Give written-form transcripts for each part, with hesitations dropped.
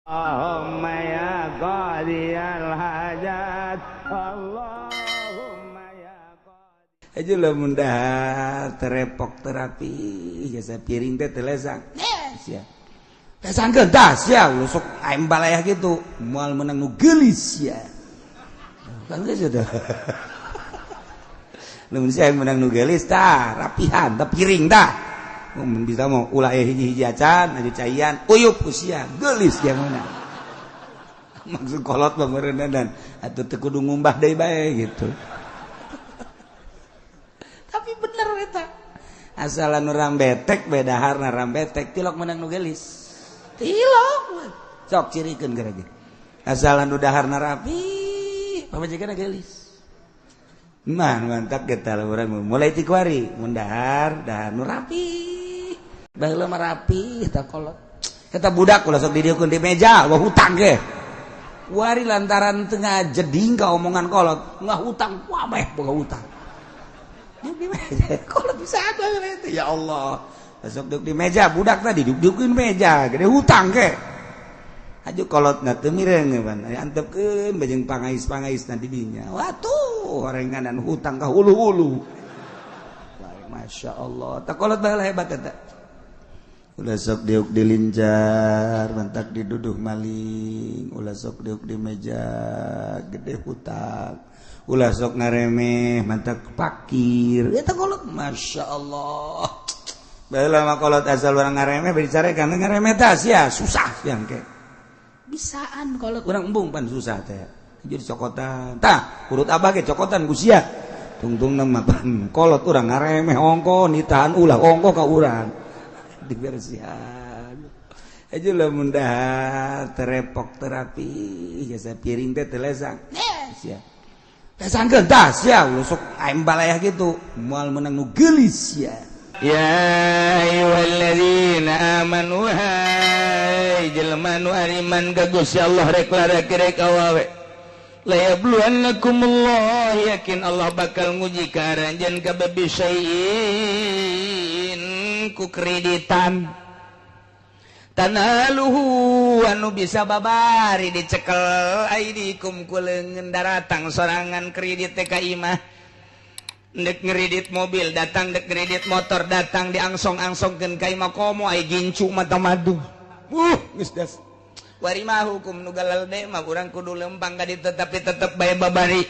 Allahumma ya qadiyal hajat, Allahumma ya qadi. Aja lamun dahar terepok terapi jasa piring teh telesang. Sia. Lesangkeun tah sia sok aing balayah gitu, moal menang nu geulis sia. Kan geus teh. Lamun sia menang nu geulis tah rapihan tah piring tah. Mun bisa mau ulah hiji-hiji acan aju caian uyup ku sia geulis dia meunang. Maksud kolot mah meureunna dan atuh teu kudu ngumbah deui bae gitu. Tapi bener eta. Asal anu rambetek bae daharna rambetek tilok meunang nu geulis. Tilok. Sok cirikeun gara ge. Asal anu daharna rapi pamajikanna geulis. Mah mantap kita urang mulai ti kuari mun dahar dahar nu rapi. Baheula mah rapi eta kolot. Eta budak ulah sok didieukeun di meja, wah hutang ge. Wari lantaran tengah jeding ka omongan kolot, nggak hutang, wabeh boga hutang. Duduk di meja, kolot bisa apa itu? Ya Allah. Sok duduk di meja, budak tadi duduk-dudukin meja, gede hutang ge. Aju kolot na teu mireung pan, antepkeun bajeng pangais-pangais na di dinya. Watuh, orenganan hutang ka hulu-hulu. Masya Allah, tak kolot baheula hebat eta. Ulah sok diuk dilincar, mantak diduduh maling, ulah sok diuk di meja, gede hutang, ulah sok ngaremeh, mantak pakir. Eta kolot, Masya Allah. Baheula mah kolot asal urang ngaremeh bicarekan ngaremeh tah sia susah sia engke. Bisaan kolot urang embung pan susah teh. Jadi cokotan. Tah, urut abah ge cokotan ku sia. Tungtungna mah pan kolot urang ngaremeh ongko nitahan ulah ongko ka urang. Dibersihan. Aja lamun dahar terepok terapi jasa piring teh telesang. Sia. Lesangkeun tah sia sok aing balayah gitu, moal menang nu geulis sia. Ya ayyuhalladzina amanu hai jelema nu ariman ka Gusti Allah rek larek rek awawe. La yabluwannakumullah yakin Allah bakal nguji ka aranjeun kabeh bisyai'in ku kreditan tanaluhu anu bisa babari dicekel aidikum ku leungeun daratang sorangan kredit teh ka imah. Dek ngeredit mobil datang, dek ngeredit motor datang, diangsong-angsongkeun ka imah komo ai gincu mata madu. Geus das. Wari mah hukum nu galelde mah urang kudu lempang ka ditu tapi tetep bae babari.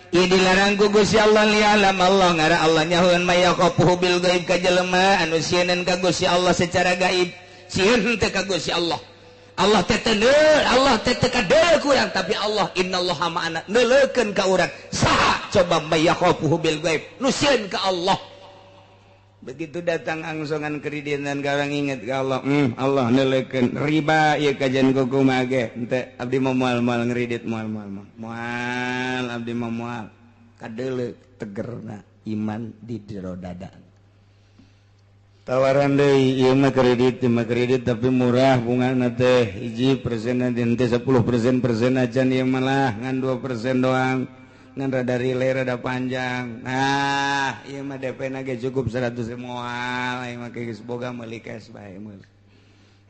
Ieu dilarang ku Gusti Allah li'alam Allah ngara Allah nyahoeun mayaqafuhu bil gaib ka jelema anu sieun ka Gusti Allah secara gaib. Sieun teh ka Gusti Allah. Allah teh teu Allah teh teu kadeuleu ku urang tapi Allah innallaha ma'ana neuleukeun ka urang. Saha coba mayaqafuhu bil gaib nu sieun ka Allah. Begitu datang angsongan kreditan ka urang inget ka Allah, Allah neuleukeun riba ieu kajian kumaha ge henteu abdi mah moal-moal ngredit moal-moal moal abdi mah moal kadeuleu tegerna iman di jero dada. Tawaran deui ieu mah kredit tapi murah bungana teh hiji persen teh 10% persen acan ieu malah ngan 2% doang ngan rada relay rada panjang. Nah ieu mah DP na ge cukup 100 moal aing mah geus boga meuli cash bae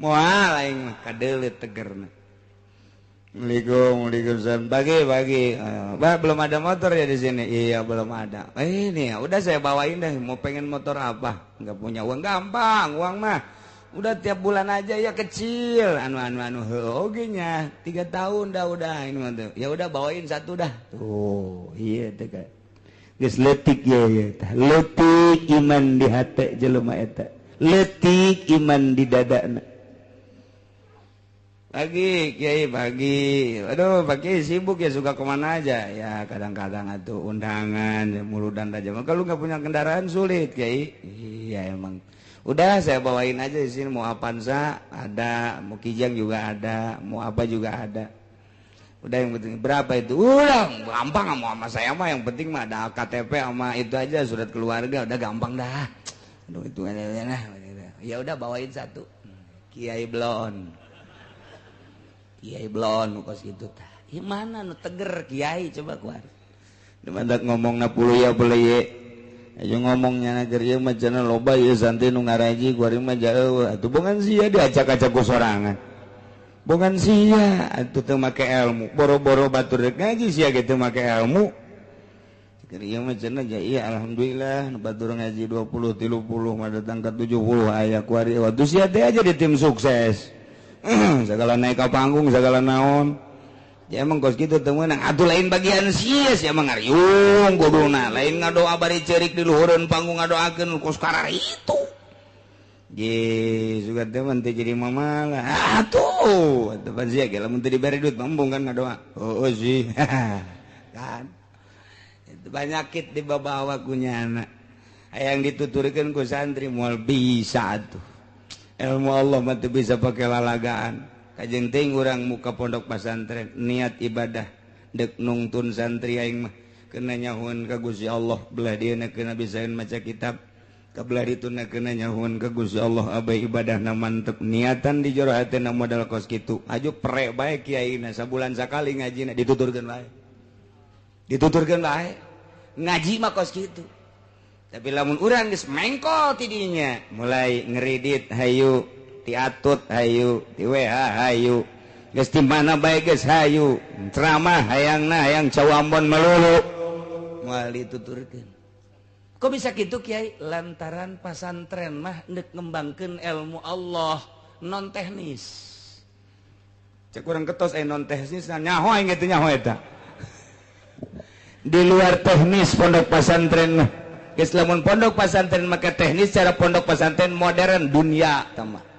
moal aing mah kadeuleu tegerna. Assalamualaikum, waalaikumsalam. Pagi-pagi. Bah, belum ada motor ya di sini? Iya, belum ada. Ini ya, udah saya bawain deh. Mau pengen motor apa? Nggak punya uang, gampang, uang mah. Udah tiap bulan aja ya kecil. Anu oge nya 3 tahun dah udah ini mah tuh. Ya udah bawain satu dah. Tuh, iya teh ka. Geus leutik ye ye tah. Leutik iman di hate jelema eta. Leutik iman di dadana. Pagi, Kiai, pagi. Aduh, Pak Kiai sibuk ya, suka kemana aja. Ya, kadang-kadang atuh undangan, ya, muludan aja. Kalau nggak punya kendaraan sulit, Kiai. Iya, emang. Udah, saya bawain aja di sini. Mau Avanza ada, mau Kijang juga ada, mau apa juga ada. Udah yang penting berapa itu? Udah, gampang mau sama saya mah. Yang penting mah ada KTP sama itu aja, surat keluarga. Udah gampang dah. Aduh, itu nah. Ya udah bawain satu. Kiai Blon. Kiai Blon kos gitu tah. Ieu mana nu teger kiai coba kuar. Dimandak ngomongna puluh ya boleh ye. Ayo ngomongnya na keur ieu mah cenah loba ieu santri nu ngaraji kuari mah jauh. Atuh bongan sia diacak-acak ku sorangan. Bongan sia atuh teu make ilmu, boro-boro batur rek ngaji sia ge teu make ilmu. Keur ieu mah cenah ja iya alhamdulillah nu batur ngaji 20 30 mah datang ka 70 aya kuari waktu sia teh aja di tim sukses. Segala naik ka panggung segala naon. Ya emang kos kitu teu meunang atuh lain bagian sia sia mah ngariung kuduna lain ngadoa bari ceurik di luhureun panggung ngadoakeun kos kararitu. Ye, suka teman teh jadi mama lah. Atuh, atuh pan sia ge lamun teu dibere duit embung kan ngadoa. Oh, sih. Kan. Itu penyakit dibawa ku nyana. Hayang dituturkeun ku santri moal bisa atuh. Ilmu Allah mah teu bisa pake lalagaan. Kajeng teuing urang muka pondok pasantren niat ibadah deuk nungtun santri aing mah kena nyahueun ka Gusti Allah belah dieuna kena bisaeun maca kitab. Kabelah dituna kena nyahuan ke Gusti Allah abai ibadah na mantep niatan di jero hatena modal kos kitu aju prek bae kiaina sabulan sakali ngajina dituturkeun bae dituturkeun bae ngaji mah kos kitu tapi lamun urang geus mengkol ti dinya mulai ngeridit hayu ti atut hayu ti WH hayu geus ti mana bae geus hayu ceramah hayangna hayang cawambon melulu moal dituturkeun. Kok bisa gitu Kiai? Lantaran pasantren mah ndek ngembangkeun ilmu Allah non teknis. Cek urang ketos non teknis nyaho aing teh nyaho eta. Di luar teknis pondok pasantren mah. Geus lamun pondok pasantren make teknis cara pondok pasantren modern dunia tah mah.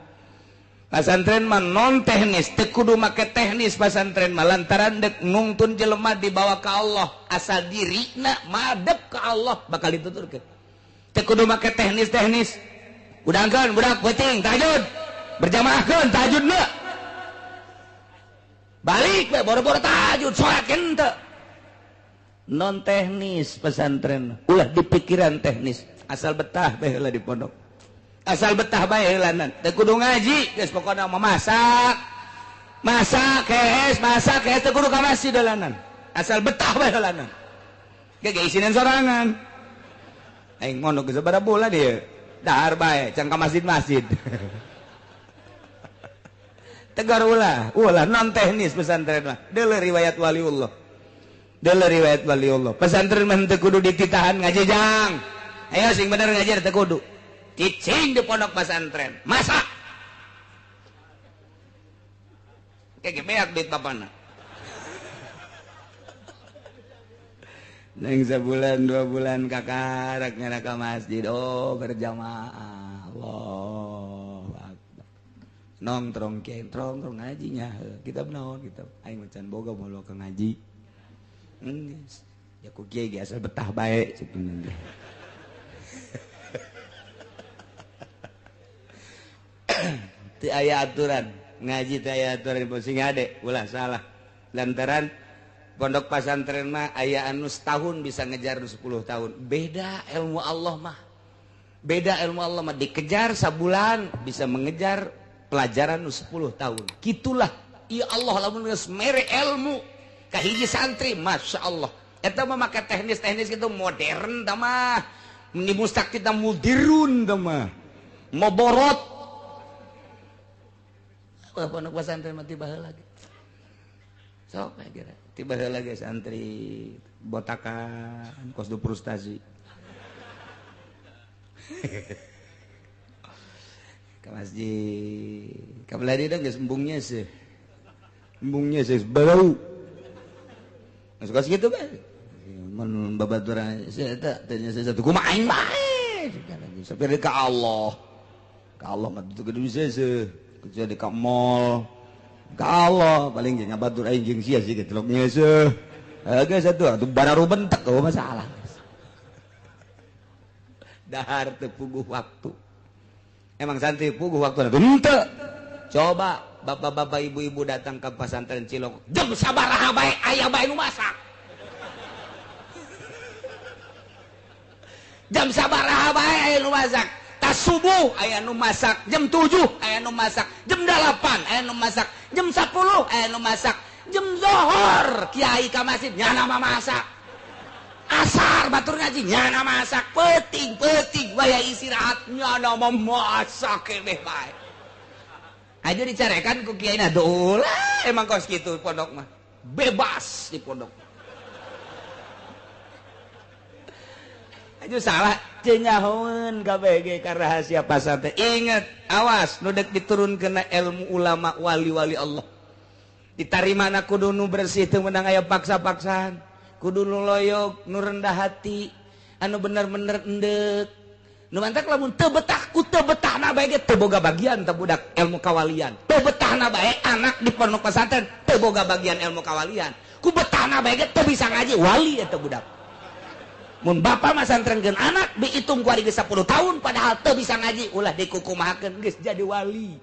Pasantren mah non teknis, teu kudu make teknis pasantren mah lantaran dek nungtun jelema dibawa ka Allah, asal dirina madep ka Allah bakal dituturkeun. Teu kudu make teknis-teknis. Udangkeun budak peuting tahajud. Berjamaahkeun tahajudna. Balik we boro-boro tahajud salat henteu. Non teknis pesantren, ulah dipikiran teknis, asal betah bae heula di pondok. Asal betah bae heulanan teu kudu ngaji geus pokona mah masak masak kees masak kees teu kudu ka masjid heulanan asal betah bae heulanan ge ge isinan sorangan aing mondok geus sabaraha bulan ieu dahar bae can ka masjid-masjid tegar ulah ulah non teknis pesantren mah deuleu riwayat waliullah deuleu riwayat waliullah pesantren mah teu kudu dititahan ngaji jang ayo sing bener ngaji teu kudu cicing di pondok pesantren masak kayak beak duit bapana neng sebulan 2 bulan kakarak nyana ka masjid oh berjamaah Allahu akbar nongtrong kiai nongtrong ngajinya kitab naon kitab aing macan boga moal ka ngaji geus ya ku kiai ge asal betah bae cek teu aya aturan ngaji teu aya aturan sing ade ulah salah lantaran pondok pasantren mah aya anu setahun bisa ngejar nu 10 tahun beda ilmu Allah mah beda ilmu Allah mah dikejar sabulan bisa mengejar pelajaran nu 10 tahun kitulah ya Allah lamun geus mere ilmu ka hiji santri Masya Allah eta mah make teknis-teknis kitu modern tah mah ni mustak kita mudirun tah mah moborot pondok pesantren mah tiba heula ge. Sok kira tiba heula ge santri botakan kos du frustasi. Ka masjid. Ka belah dieu geus embungnya sih. Embungnya sih bau. Geus kos kitu bae. Mun babaturan eta teh nya satu kumaha aing bae. Sampai ka Allah. Ka Allah mah teu kudu bisa seuh. Kecuali ka mall ka Allah paling jeung ngabatur aing jeung sia sih geus nyeuseuh geus atuh atuh bararu bentek oh masalah dahar teu puguh waktu emang santri puguh waktu atuh henteu coba bapak-bapak ibu-ibu datang ke pesantren Cilok jam sabaraha bae aya bae nu masak jam sabaraha bae aya nu masak tas subuh aya nu masak jam 7 aya nu masak jam 8 aya nu masak jam 10 aya nu masak jam zohor kiai ka masjid nyana mah masak asar batur ngaji nyana masak peuting-peuting waya istirahat nyana mah masak keneh bae Aja dicarekan ku kiai na dolah emang kos kitu pondok mah. Bebas di pondok. Aja salah teu nyahoeun kabeh ka rahasia pasantren. Ingat, awas nu deuk diturunkeun ilmu ulama wali-wali Allah. Ditarimana kudu nu bersih teu meunang aya paksa-paksaan. Kudu nu loyog, nu rendah hati, anu bener-bener endek. Nu mantak lamun teu betah ku teu betahna bae ge teu boga bagian teu budak ilmu kawalian. Teu betahna bae anak di pondok pesantren teu boga bagian ilmu kawalian. Ku betahna bae ge teu bisa ngaji wali eta budak. Mun bapa masantrenkeun anak diitung ku ari geus 10 tahun padahal teu bisa ngaji ulah dikukumahakeun geus jadi wali.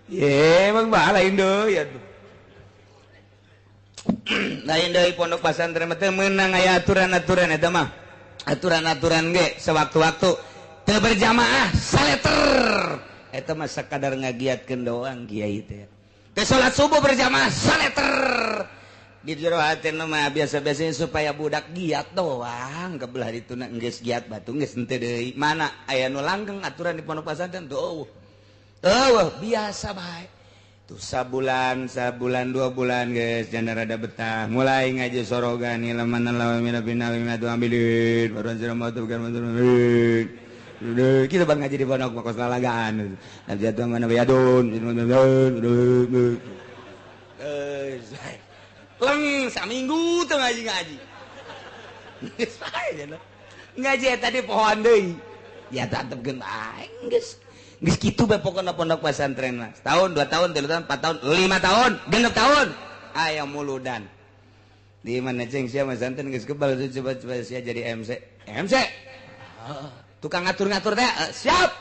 Ye emang bah lain deui atuh. Lain deui pondok pesantren mah teu meunang aya aturan-aturan eta mah. Aturan-aturan ge sewaktu-waktu teu berjamaah saleter. Eta mah sakadar ngagiatkeun doang kiai teh. Teu salat subuh berjamaah saleter. Di jero hatena mah biasa-biasanya supaya budak giat doang kebelah dituna geus giat batu geus henteu deui. Mana aya nu langgeng aturan di pondok pesantren tuh. Eueuh biasa bae. Tuh sabulan, 2 bulan guys, jangan rada betah. Mulai ngaji sorogan ilaman lawan mina mina tu ambilin, baru anjir mau tuh bukan kita bang ngaji di pondok makos lalagaan. Nanti jatuh mana bayadun, leng saminggu tuh ngaji. Ngaji tadi pohon deui. Ya tetep aing geus. Geus kitu bae pokona pondok pesantren mah. Setahun, 2 tahun, 3 tahun, 4 tahun, 5 tahun, 6 tahun. Aya muludan. Di mana ceng sia masantren geus kebal coba-coba sia jadi MC. MC. Tukang ngatur-ngatur teh siap.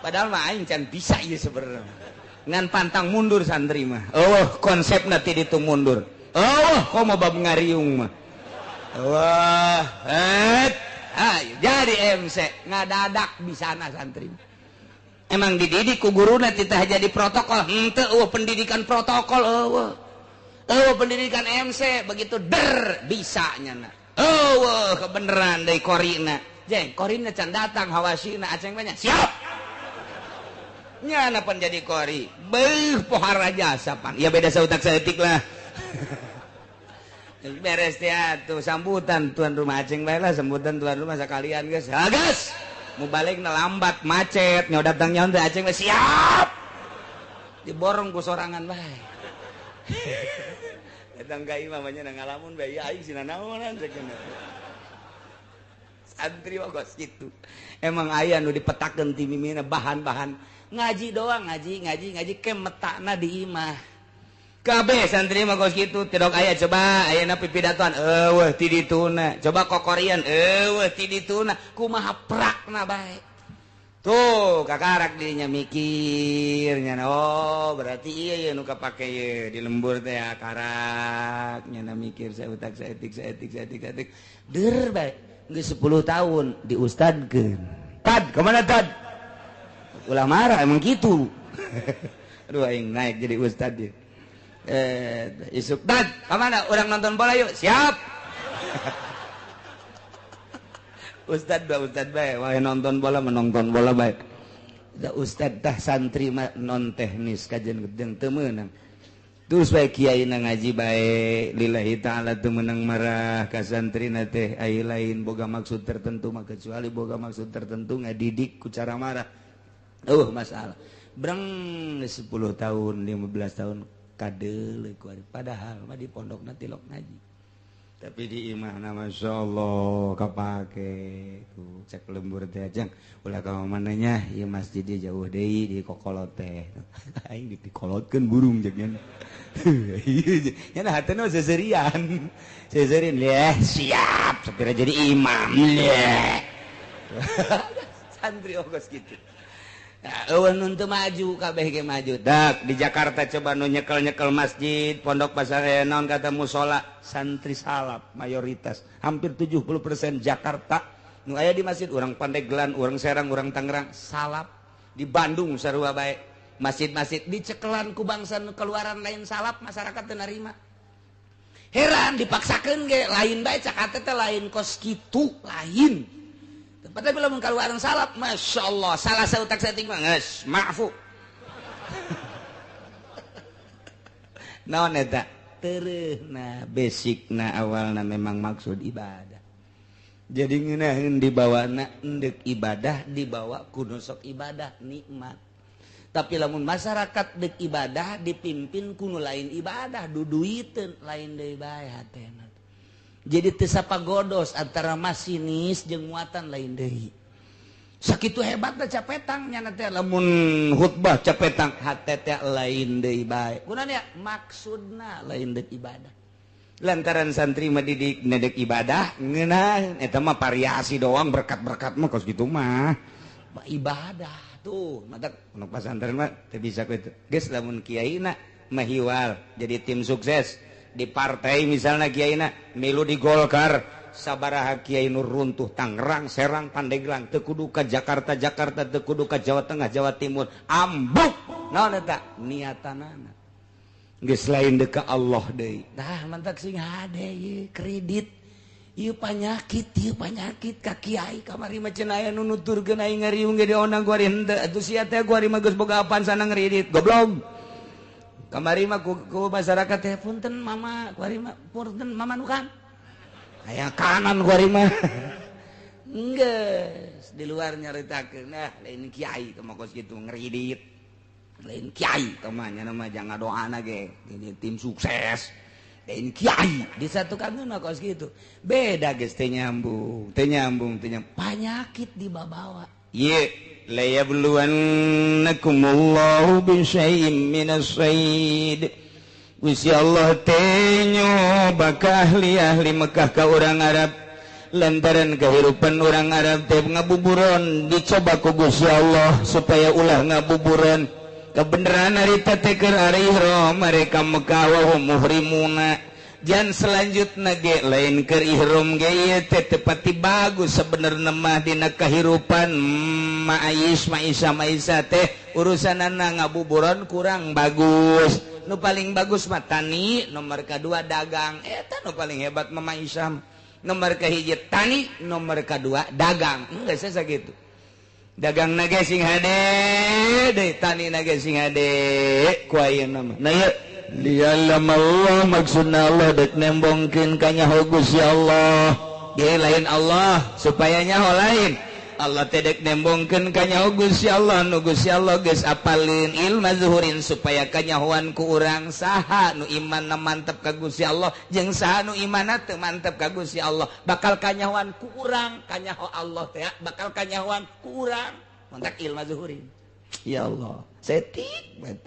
Padahal mah aing can bisa ieu sebenarnya. Ngan pantang mundur santri mah. Eueuh konsepna ti ditu mundur. Eueuh komo bab ngariung mah. Wah, ayo jadi MC ngadadak bisana santri. Emang dididik ku guruna titah jadi protokol. Henteu eueuh pendidikan protokol eueuh. Eueuh pendidikan MC begitu der bisa nyana. Eueuh kebeneran deui korina. Jeng korina can datang hawasina aceng banyak. Siap. Nyana pan jadi kori. Beuh pohara jasa pan. Ya beda sautak saeutik lah. Beres teh atuh sambutan tuan rumah aceng bae lah sambutan tuan rumah sakalian geus. Ha geus. Mau balik lambat macet nyawa datang nyawa teh aceng bae siap. Diborong ku sorangan bae. Datang ka imah mah nya ngalamun bae aing sina naonan cek. Santri mah kos kitu. Emang aya nu dipetakeun ti mimina bahan-bahan ngaji doang ngaji ke metakna di imah. Kabeh santri mah kos kitu tidok aya coba ayeuna pipidatoan eueuh ti dituna coba kokorian eueuh ti dituna kumaha prakna bae tuh kakarak dirinya mikir nya oh berarti ieu ye nu kapake ye di lembur teh karak nya mikir saya utak saeutik saeutik der bae geus 10 tahun diustadkeun tad kemana tad ulah marah emang kitu aduh aing naik jadi ustad ieu. Isuk dad kemana orang nonton bola yuk siap. Ustad ba ustad bae wah nonton bola menonton bola bae da ustad tah santri mah non teknis kajian gedeng teu meunang terus bae kiai na ngaji bae lillahi taala teu meunang marah ka santrina teh ai lain boga maksud tertentu mah kecuali boga maksud tertentu ngadidik ku cara marah masalah breng 10 tahun 15 tahun kadeuleuh ku ari padahal mah di pondokna tilok ngaji tapi di imahna masyaallah kapake tuh cek lembur teh ajang ulah ka mana nya ieu masjid dia jauh deui di kokolot teh aing dikolotkeun burung jeung nya nya hatena seserian seserian leh siap sapira jadi imam leh santri ogos kitu. Eueuh nu teu maju kabeh ge maju. Dak di Jakarta coba nu nyekel-nyekel masjid, pondok pasar naon kata musola, santri salaf mayoritas, hampir 70% Jakarta nu aya di masjid urang Pandeglang, urang Serang, urang Tangerang, salaf. Di Bandung sarua bae. Masjid-masjid dicekelan ku bangsa nu keluaran lain salaf, masyarakat teu narima. Heran dipaksakeun ge lain bae cak teh lain kos kitu, lain. Tapi lamun kaluaran salaf, Masya Allah, salah sautak saeutik mah geus maafu. Naon eta? Tereuhna basicna awalna memang maksud ibadah. Jadi ngeunaheun dibawana endek ibadah dibawa ku nu sok ibadah nikmat. Tapi lamun masyarakat dek ibadah dipimpin ku nu lain ibadah duduiteun lain deui bae hatena. Jadi teu sapagodos antara masinis jeung muatan lain deui. Sakitu hebatna capetang nya teh lamun khutbah capetang hate teh lain deui bae. Kunaon ya maksudna lain deuk ibadah. Lantaran santri mah didik nedek ibadah ngeunah eta mah variasi doang berkat-berkat mah kos kitu mah. Ibadah tuh mata nu pasantren mah teu bisa kitu. Geus lamun kiaina mahiwal jadi tim sukses di partai misalnya kiaina milu di Golkar sabaraha kiai nu runtuh Tangerang, Serang, Pandeglang teu kudu ka Jakarta, Jakarta teu kudu ka Jawa Tengah, Jawa Timur ambuk naon eta niatanana geus lain deuk ka Allah deui. Tah mantak sing hade ieu kredit ieu penyakit ka kiai kamari mah cenah aya nu nuturkeun aing ngariung ge diondang ku ari henteu atuh sia teh ku ari mah geus boga apaan sana ngredit goblok. Kamari mah ku masyarakat teh punten mama ku ari mah punten mama nu kan aya kanan ku ari mah geus di luar nyaritakeun nah lain kiai teh mah kos kitu ngredit lain kiai teh mah nya mah jangan doana ge jadi tim sukses lain kiai disatukan mah kos kitu beda geus teu nyambung teu nyambung teu nyambung panyakit dibabawa ye la yabluwannakumullahu bi syai'in minas sayd. Gusti Allah teh nyoba ka ahli-ahli Mekah ka urang Arab lantaran kehidupan orang Arab teh ngabuburon dicoba ku Gusti Allah supaya ulah ngabuburon kebenaran harita teh keur ari ihram mereka Mekah wa hum muhrimuna. Jan selanjutna ge lain keur ihram ge ieu teh teu pati bagus sebenarna mah dina kahirupan maais maisa maisa teh urusanana ngabuburon kurang bagus. Nu paling bagus mah tani, nomor kadua dagang eta nu paling hebat mah maisa. Nomor kahiji tani, nomor kadua dagang. Geus sakitu. Dagang na ge sing hade deui, tani na ge sing hade ku ayeuna mah. Nah ieu liya'lam Allah maksudna Allah dek nembongkeun ka nyaho Gusti Allah. Ge lain Allah supaya nyaho lain. Allah teh dek nembongkeun ka nyaho Gusti Allah nu Gusti Allah geus apalin ilma zuhurin supaya kanyahoan ku urang saha nu imanna mantep ka Gusti Allah jeung saha nu imanna teu mantep ka Gusti Allah bakal kanyahoan ku urang kanyaho Allah teh bakal kanyahoan ku urang mantak ilma zuhurin. Ya Allah setik banget.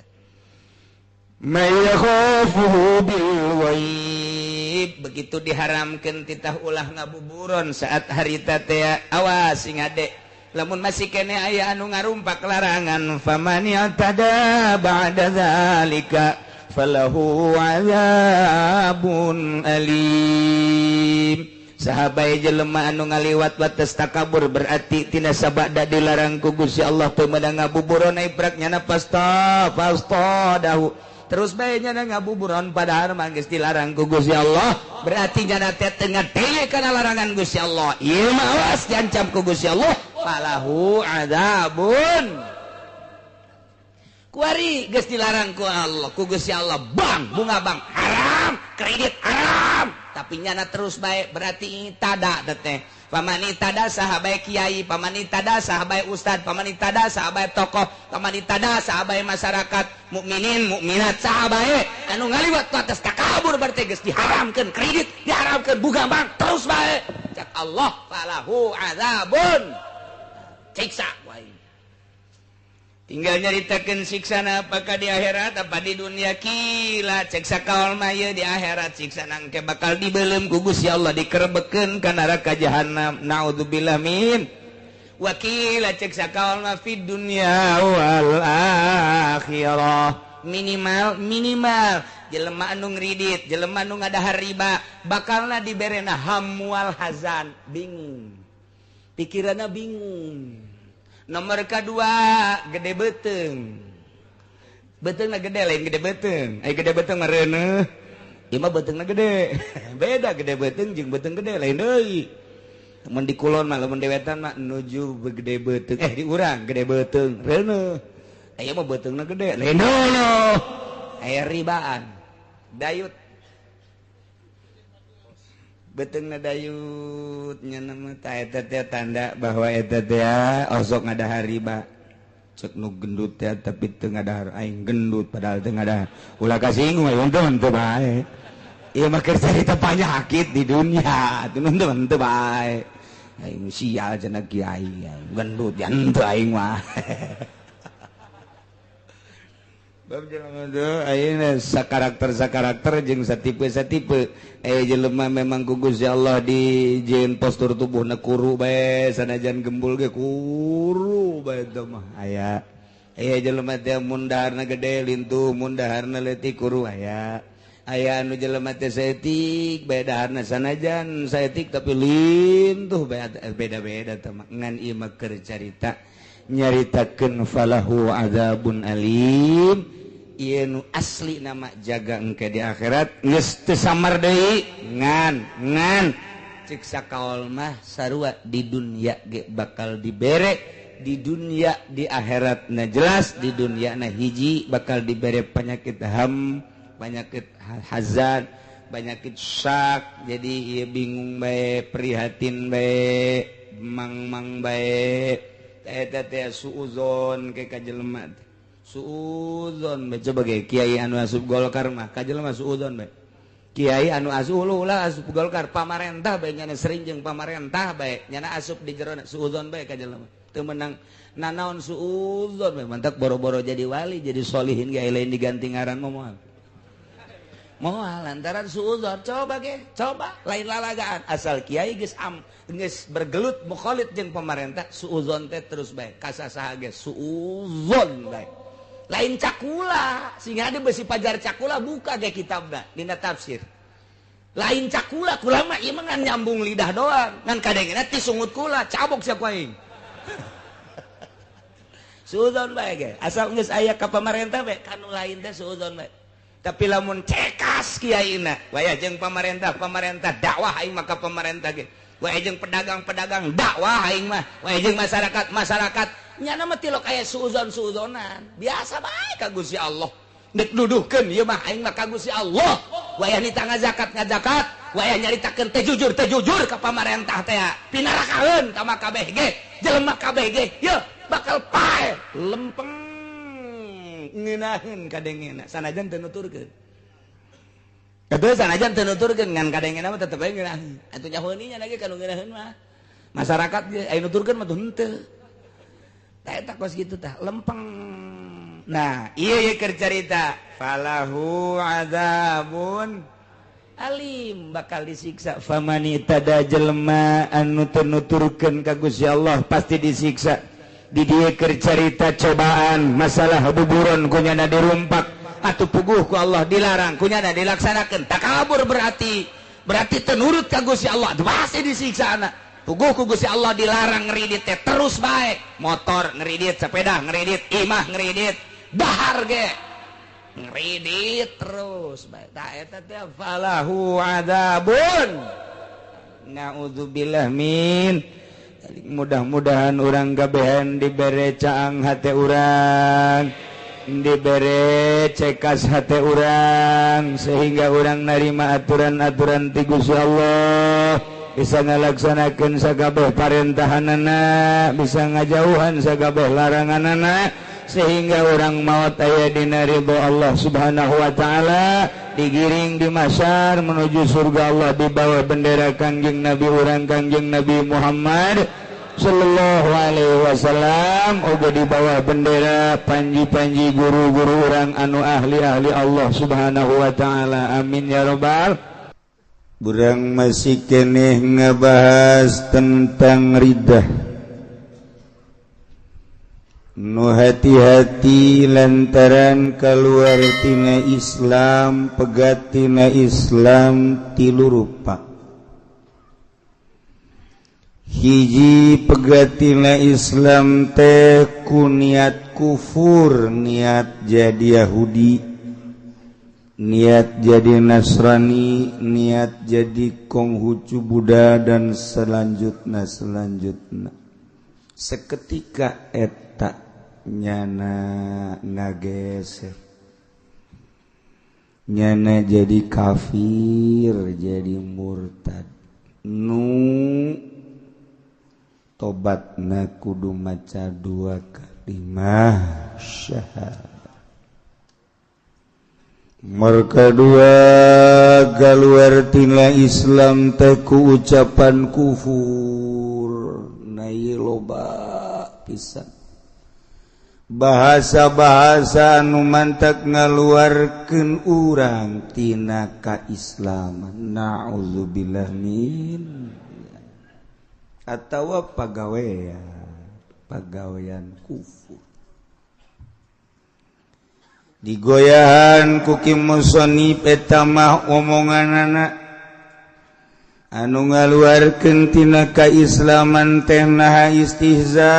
Begitu diharamkan titah ulah ngabuburon saat harita teh awas sing ade lamun masih kene aya anu ngarumpak larangan faman yatada ba'da zalika falahu azabun alim. Sahabai jelema anu ngaliwat wates takabur berarti tina sabada dilarang ku Gusti Allah teu meunang ngabuburon iprak nyana pasta pasta dahu terus bae nyana ngabuburon padahal mah geus dilarang ku Gusti Allah berarti nyana teh teu ngadenge kana larangan Gusti Allah ieu mah awas diancam ku Gusti Allah falahu adzabun. Kuari geus dilarang ku Allah ku Gusti Allah bang bunga bang haram kredit haram tapi nyana terus bae berarti tada teh pamani tada sahabai kiai pamani tada sahabai ustad pamani tada sahabai tokoh pamani tada sahabai masyarakat mukminin mukminat sahabai anu ngaliwat ku atas takabur berarti geus diharamkeun kredit diharamkeun bunga bang terus bae cak Allah falahu azabun siksa wae. Tinggal nyaritakeun siksana apakah di akhirat apa di dunia kila cek sakaol mah ieu di akhirat siksana engke bakal dibeuleum ku Gusti Allah dikerebekeun ka neraka jahanam naudzubillah min wakila cek sakaol mah fid dunya wal akhirah minimal minimal jelema anu ngridit jelema anu ngadahar riba bakalna diberena hamwal hazan bingung pikiranna bingung. Nomor kedua gede beteng betengna gede lain gede beteng ai gede beteng mah reuneuh ieu mah betengna gede beda gede beteng jeung beteng gede lain deui. Mun di kulon mah lamun dewetan mah nuju gede beuteung di urang gede beuteung reuneuh. Aya mah beuteungna gede reuneuh. Aya ribaan. Dayut. Beuteungna dayut nya mah ta eta teh tanda bahwa eta teh osok ngadahar riba. Cek nu gendut teh tapi teu ngadahar aing gendut padahal teu ngadahar. Ulah kasinggung aya teu bae. Ieu mah keur carita penyakit di dunia, atuh teu bae. Aing sial cenah kiai, gendut jan teu aing mah. Bab jelema teh ayeuna sakarakter-sakarakter jeung satipe-satipe. Jelema memang ku Gusti Allah dijieun postur tubuhna kuru bae sanajan gembul ge kuru bae teh mah aya. Jelema teh mun daharna gede lintuh, mun daharna leutik kuru aya. Aya anu jelema teh saeutik bae daharna sanajan saeutik tapi lintuh bae beda-beda teh mah. Ngan ieu mah keur carita nyaritakeun falahu adzabun alim. Ieu nu asli nama jaga engke di akhirat geus teu samar deui ngan ngan cek sakaol mah sarua di dunia ge bakal dibere di dunia di akhirat na jelas di dunia na hiji bakal dibere penyakit ham, penyakit hazan, penyakit syak. Jadi ieu bingung bae, prihatin bae, mang-mang bae. Eta teh suuzon ke ka jelema. Suuzon bae coba ge kiai anu asup Golkar mah ka jelema suuzon bae. Kiai anu asup ulah asup Golkar pamarentah bae nyana sering jeung pamarentah bae nyana asup di jerona suuzon bae ka jelema. Teu meunang nanaon suuzon bae mantak boro-boro jadi wali jadi solihin ge lain diganti ngaran mah moal. Moal lantaran suuzon coba ge coba lain lalagaan asal kiai geus am geus bergelut mukhalid jeung pamarentah suuzon teh terus bae kasasaha ge suuzon bae. Lain cakula sehingga ada besi pajar cakula buka ge kitabna dina tafsir. Lain cakula kula mah ieu mah ngan nyambung lidah doang ngan kadengena ti sungut kula cabok sia ku aing. Suuzon bae ge asal geus aya ka pamarentah bae kanu lain teh suuzon bae. Tapi lamun cekas kiaina wayah jeung pamarentah pamarentah dakwah aing mah ka pamarentah ge wayah jeung pedagang-pedagang dakwah aing mah wayah jeung masyarakat masyarakat nyana mah tilok aya suuzon-suuzonan biasa bae ka Gusti Allah nek nuduhkeun ieu mah aing mah ka Gusti Allah wayah nita ngazakat ngazakat wayah nyaritakeun teh jujur ka pamarentah teh pinarakaeun ka mah kabeh ge jelema kabeh ge yeuh bakal pae lempeng ngeunaheun kadengena sanajan teu nuturkeun atuh sanajan teu nuturkeun ngan kadengena mah tetep bae ngeunaheun atuh nyahoeun nya lagi kanu ngeunaheun mah masyarakat ge aya nuturkeun mah tuh henteu tah eta kos kitu tah lempeng. Nah ieu ye keur carita falahu adzabun alim bakal disiksa famani tada jelema anu teu nuturkeun ka Gusti Allah pasti disiksa. Di dieu keur carita cobaan masalah buburon kunyana dirumpak atuh puguh ku Allah dilarang kunyana dilaksanakeun takabur berarti teu nurut ka Gusti Allah pasti disiksa anak. Puguh ku Gusti Allah dilarang ngeridit teh terus bae motor ngeridit sepeda ngeridit imah ngeridit dahar ge ngeridit terus bae tah eta teh falahu adzabun naudzubillah min. Mudah-mudahan urang gabehan dibere caang hate urang, dibere cekas hate urang sehingga urang narima aturan-aturan ti Gusti Allah, bisa ngalaksanakeun sakabeh parentahanana, bisa ngajauhan sakabeh laranganana sehingga urang maot aya dina ridho Allah Subhanahu wa taala, digiring di mahsyar menuju surga Allah di bawah bendera Kangjeng Nabi urang Kangjeng Nabi Muhammad sallallahu alaihi wasallam, oge di bawah bendera panji-panji guru-guru urang anu ahli-ahli Allah Subhanahu wa taala. Amin ya rabbal. Urang masih keneh ngebahas tentang ridha. Nu hati-hati lantaran keluar tina Islam pegat tina Islam tilu rupa. Hiji pegat tina Islam teh ku niat kufur, niat jadi Yahudi. Niat jadi Nasrani, niat jadi Konghucu Buddha dan selanjutnya selanjutnya. Seketika eta nyana ngageser, nyana jadi kafir, jadi murtad. Nu tobatna kudu maca dua kalimah syahadat. Merka dua kaluar tina Islam teh ku ucapan kufur. Na ieu loba pisan bahasa-bahasa anu mantak ngaluarkeun urang tina kaislaman. Na'udzubillah min atawa pagawean, pagawean kufur. Digoyahan ku Ki Musonib eta mah omonganana anu ngaluarkeun tina kaislaman teh naha istihza,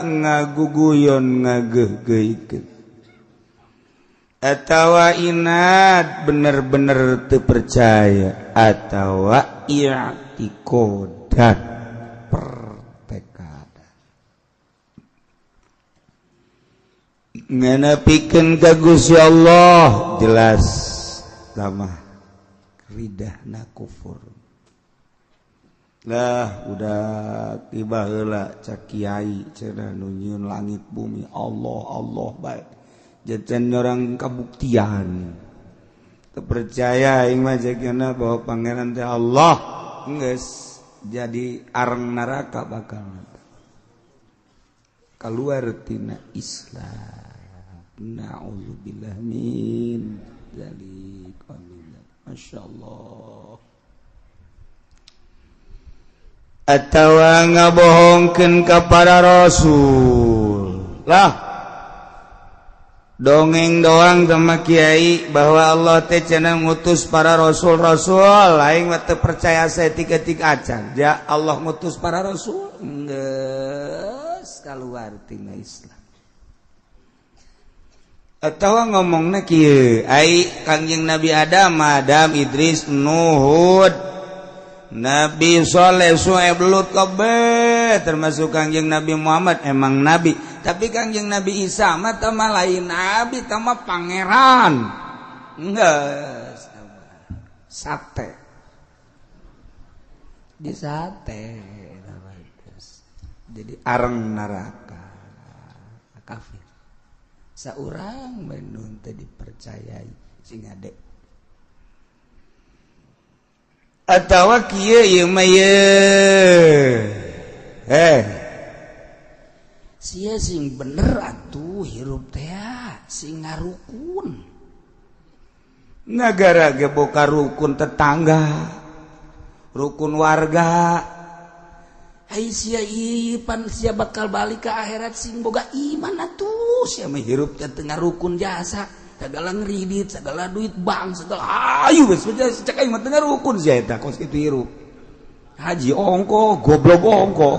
ngaguguyon, ngageuhgeuhkeun atawa inad, bener-bener teu percaya, atawa i'tiqodan, pertekad. Nganapikeun ka Gusti Allah jelas lamah ridahna kufur. Lah udah tiba heula cak kiai cenah nu nyieun langit bumi Allah Allah bae. Jajan orang kabuktian. Teu percaya aing mah jagana bahwa pangeran teh Allah geus jadi areng neraka bakal keluar tina Islam. Na'udzubillah min dzalik. Amin. Masyaallah. Atawa ngabohongkeun ka para rasul. Lah dongeng doang sama kiai bahwa Allah teh cenah ngutus para rasul-rasul, aing mah teu percaya saeutik-eutik acan. Ja Allah ngutus para rasul geus kaluar tina Islam. Atawa ngomongna kieu, ai Kangjeng Nabi Adam, Adam, Idris, Nuh, Nabi Saleh, Su'aib, Lut kabeh termasuk Kangjeng Nabi Muhammad emang nabi, tapi Kangjeng Nabi Isa mah teh mah lain nabi, teh mah pangeran. Geus sate. Di sate jadi areng neraka kafir. Saurang menun teh dipercayai sing ade. Atawa kieu ieu mah ye. Sia sing bener atuh hirup teh sing ngarukun. Nagara ge boka rukun tetangga, rukun warga. Ai sia ieu pan sia bakal balik ke akhirat sing boga iman atuh. Sia mah hirup teh teu ngarukun jasa, segala ngridit, segala duit bank, segala ayu geus cek aing mah teu ngarukun sia eta kos kitu hirup. Haji ongko, goblok ongko.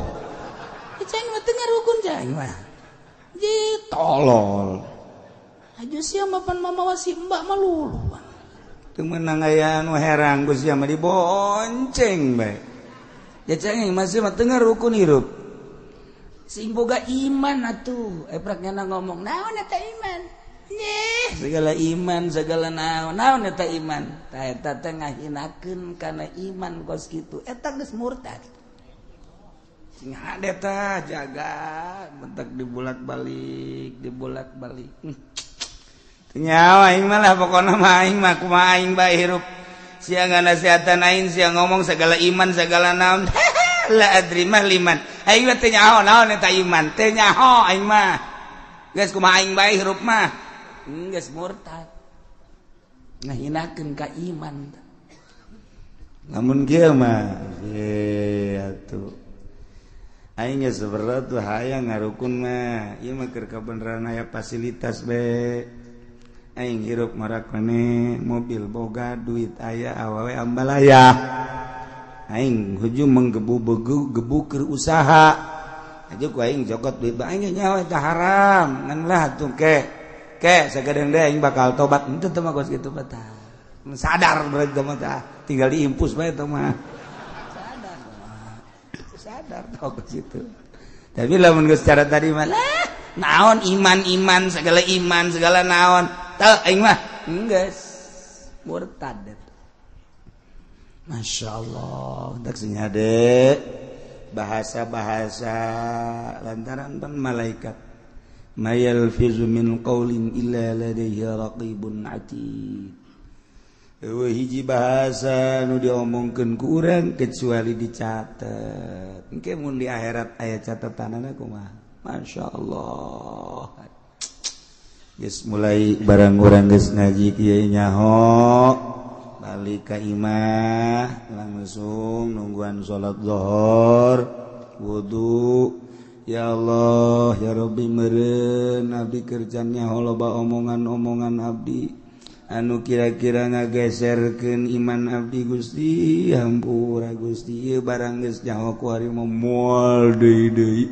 Cek aing mah teu ngarukun cek aing mah. Ji tolol. Haji sia mah pan mamawa si mbak mah lulu. Teu meunang aya anu herang ku sia mah dibonceng bae. Ya cek aing masih mah teu ngarukun hirup. Sing boga iman atuh. Eprak nyana ngomong, naon eta iman? Nyeh, segala iman, segala naon, naon eta iman. Tah eta teh ngahinakeun kana iman kos kitu. Eta geus murtad. Sing hade tah jaga, bentak dibolak-balik, dibolak-balik. Teu nyawa aing mah lah pokona mah aing mah kumaha aing bae hirup. Sia nganasehatan aing, sia ngomong segala iman, segala naon. La adri mah liman. Aing mah teu nyaho naon eta iman, teu nyaho aing mah. Geus kumaha aing bae hirup mah. Geus murtad. Ngahinakeun ka iman. Lamun kieu mah ye atuh. Aing geus berat tuh hayang ngarukun mah. Ieu mah keur kabeneran aya fasilitas be. Aing hirup marakane mobil boga duit aya awewe ambalaya. Aing hujung menggebu-gebu keur usaha. Aja ku aing jokot duit bae aing nyawa eta haram ngan lah atuh ke. Ke sakedeung deui aing bakal tobat. Henteu teh mah kos kitu mah tah. Sadar berarti mah tah. Tinggal diimpus bae teh mah. Sadar. Sadar tah kos kitu. Tapi lamun geus cara tadi mah lah naon iman-iman segala iman segala naon. Teu aing mah geus murtad. Masya Allah, tak sing hade bahasa-bahasa lantaran pan malaikat ma yalfizu min qaulin illa ladaihi raqibun atid. Eueuh hiji bahasa nu diomongkeun ku urang kecuali dicatet. Engke mun di akhirat aya catatanana kumaha? Masya Allah. Geus mulai barang urang geus ngaji kieu nyaho balik ka imah langsung nungguan salat zuhur wudu. Ya Allah ya Rabbi, meureun abdi kerjanya loba omongan-omongan abdi anu kira-kira ngageserkeun iman abdi. Gusti, hampura Gusti. Ieu barang geus nyaho ku ari mah moal deui deui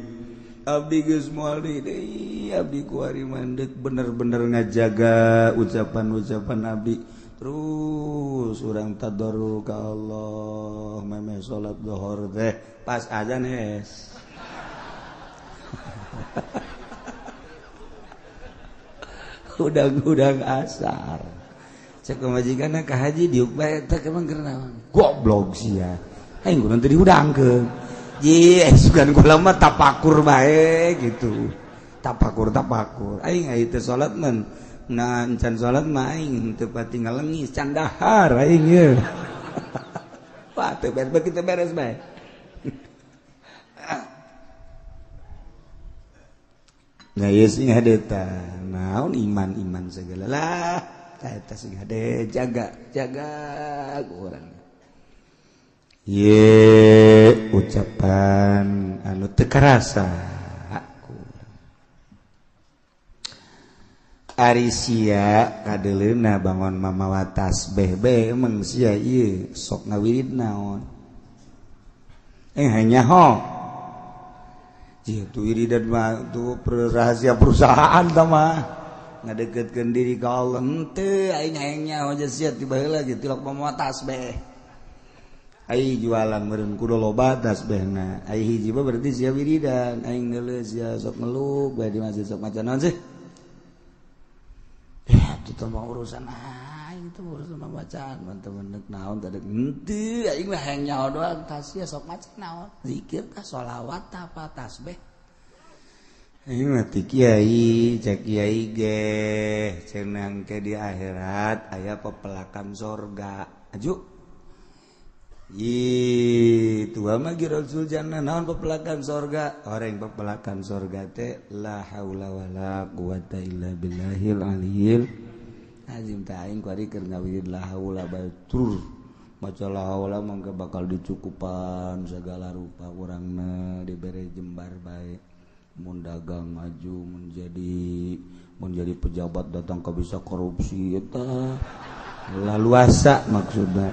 abdi, geus moal deui deui abdi ku ari mah bener-bener ngajaga ucapan-ucapan abdi. Terus urang tadarru ka Allah memeh salat zuhur teh pas azan hes udang-udang asar. Cek pamajikanna ka haji diuk bae teh emang keur naon? Goblok sia, aing kudu teu diudangkeun. Ji sugan kula mah tapakur bae gitu, tapakur tapakur aing aya teu salat men. Nah, encan salat mah aing teu pati ngalengis can dahar aing ye. Wah, teu beres begitu beres bae. Nah, ieu sing hade tah naon iman-iman segala lah. Eta sing hade jaga, jaga urang. Ye ucapan anu teu karasa. Ari sia kadeleuna bangon mamawa tasbih be emang sia ieu sok ngawirid naon? Hanya ho. Ieu tu wiridan mah tu rahasia perusahaan tah mah. Ngadeukeutkeun diri ka Allah henteu aing hayang nyaho sia ti baheula ge tilok mamawa tasbih. Ai jualan meureun kudu loba tasbihna. Ai hiji mah berarti sia wiridan, aing neuleuh sia sok ngeluk bae di masjid sok maca naon sih? Itu mah urusan aing, itu urusan bacaan teman-teman naon tadi henteu aing mah hayang nyaho doang tasya sok maca naon zikir tah sholawat tah apa tasbih aing mah ti kiai cek kiai ge cenah ke di akhirat aya pepelakan sorga aju ih tua mah Rasul jannah naon pepelakan sorga orang pepelakan sorga teh la haula wala quwata illa billahil aliyil azim. Tah aing kuari keur ngawirid la haula bae tur maca la haula mangga bakal dicukupan segala rupa urangna dibere jembar bae mun dagang maju menjadi pejabat datang ka bisa korupsi eta laluasa maksudna.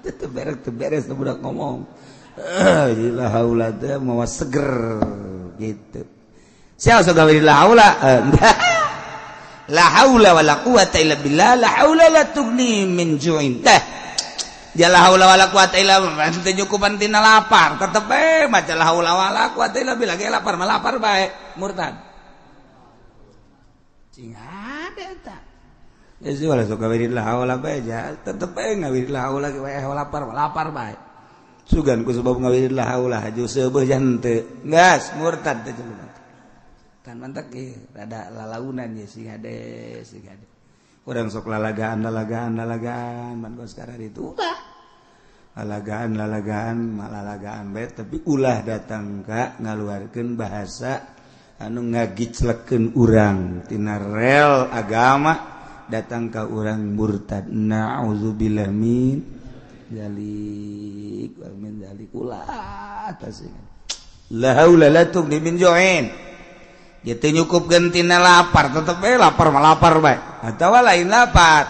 Teu beres teu beres teu budak ngomong la haula teh mawa seger gitu sia sok gawe la haula. La haula wala quwata illa billah la haula la tughni min ju'in. Teh dia la haula wala quwata illa billah teu nyukupan tina lapar tetep bae maca la haula wala quwata illa billah ge lapar mah lapar bae murtad cing hade eta geus wala sok gawe la haula bae ja tetep bae ngawirid la haula ge wae lapar mah lapar bae sugan ku sebab ngawirid la haula haju seubeuh jan teu geus murtad teh jelema. Kan mantak ge rada lalaunan ye sing hade sing hade. Urang sok lalagaan lalagaan lalagaan man kos sekarang itu ulah. Lalagaan lalagaan malalagaan bae tapi ulah datang ka ngaluarkeun bahasa anu ngagiclekeun urang tina rel agama datang ka urang murtad. Na'udzubillah min dzalik wa min dzalik ulah tasing. La haula la tughni min ju'in. Dia teu nyukupkeun tina lapar tetep bae lapar mah lapar bae atawa lain lapar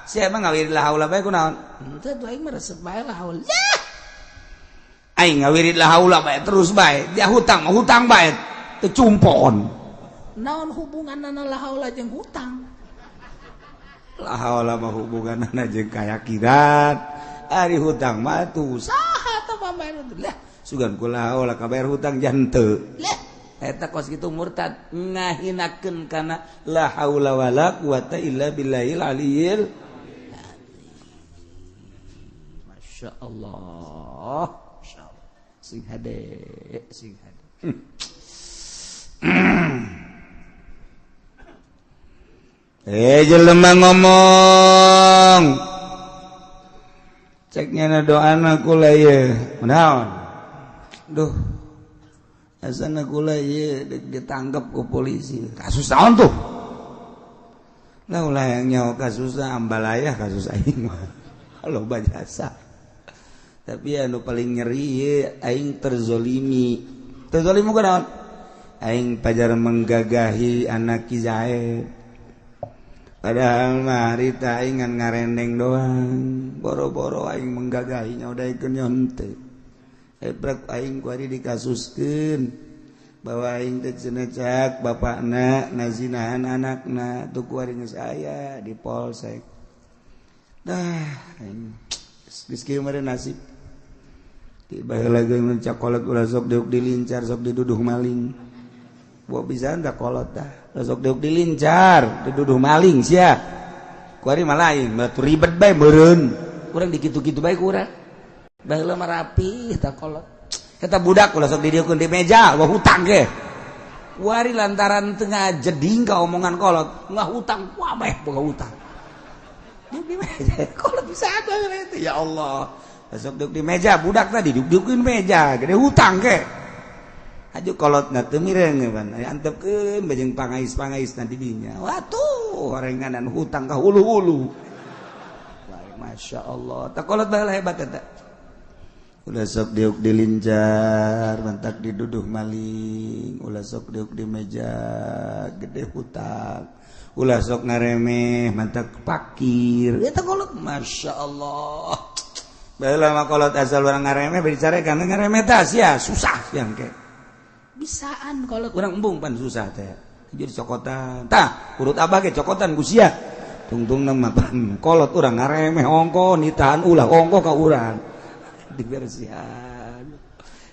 sia mah ngawirid la haula bae kunaon henteu tuh aing mah resep bae la haula aing ngawirid la haula bae terus bae dia hutang mah hutang bae teu cumpon. Naon hubunganna la haula jeung hutang? La haula mah hubunganna jeung kayakinan. Ari hutang mah tuh saha tah pambayar lah. Sugan ku la haula kabayar hutang janteu. Lah eta kos kitu murtad ngahinakeun kana la haula wala quwata illa billahil aliyil. Masya Allah. Sing hade, sing hade. Jelema ngomong. Ceknya na doana kula ieu. Naon? Duh. Asana kula ieu ditangkap ku polisi. Kasus naon tuh? Lah ulah yang nyawa kasusna ambalayah kasus aing mah. Loba jasa. Tapi anu paling nyeri ieu aing terzolimi. Terzolimi ku naon? Aing pajar menggagahi anak Ki Zaid. Padahal mah harita aing ngan ngarendeng doang. Boro-boro aing menggagahinya udah ikeun nyonte. Ebrek aing ku ari dikasuskeun bahwa aing teh cenah cak bapakna ngazinahan anakna tuh ku ari geus aya di polsek. Dah aing geus kieu mah nasib. Ti baheula ge mun cakolot ulah sok diuk dilincar sok diduduh maling. Buat bisa ndak kolot dah. Sok diuk dilincar, diduduh maling sia. Ku ari mah lain, batu ribet bae meureun. Urang dikitu-kitu bae ku urang. Baheula mah rapi tah kolot. Eta budak ulah sok didieukeun di meja, wah hutang ge. Ku ari lantaran teu ngajeding ka omongan kolot, ngah hutang wabeh boga hutang. Diuk di meja, kolot bisa ada itu ya Allah. Sok diuk di meja, budak tadi diuk-diukeun meja, gede hutang ge. Aju kolot na teu mireng pan antepkeun bajeng pangais-pangais na didinya. Watuh horenganan hutang ka hulu-hulu. Masya Allah. Tak kolot baheula hebat eta. Ulah sok diuk dilincar, mantak diduduh maling, ulah sok diuk di meja gede hutang. Ulah sok ngaremeh mantak pakir. Eta kolot Masya Allah. Baheula mah kolot asal urang ngaremeh bari carekan ngaremeh tah sia susah sia engke. Bisaan kolot urang embung pan susah teh. Jadi cokotan. Tah, urut abah ge cokotan ku sia. Tungtungna mah pan kolot urang ngaremeh ongko nitahan ulah ongko ka urang. Dibersihan.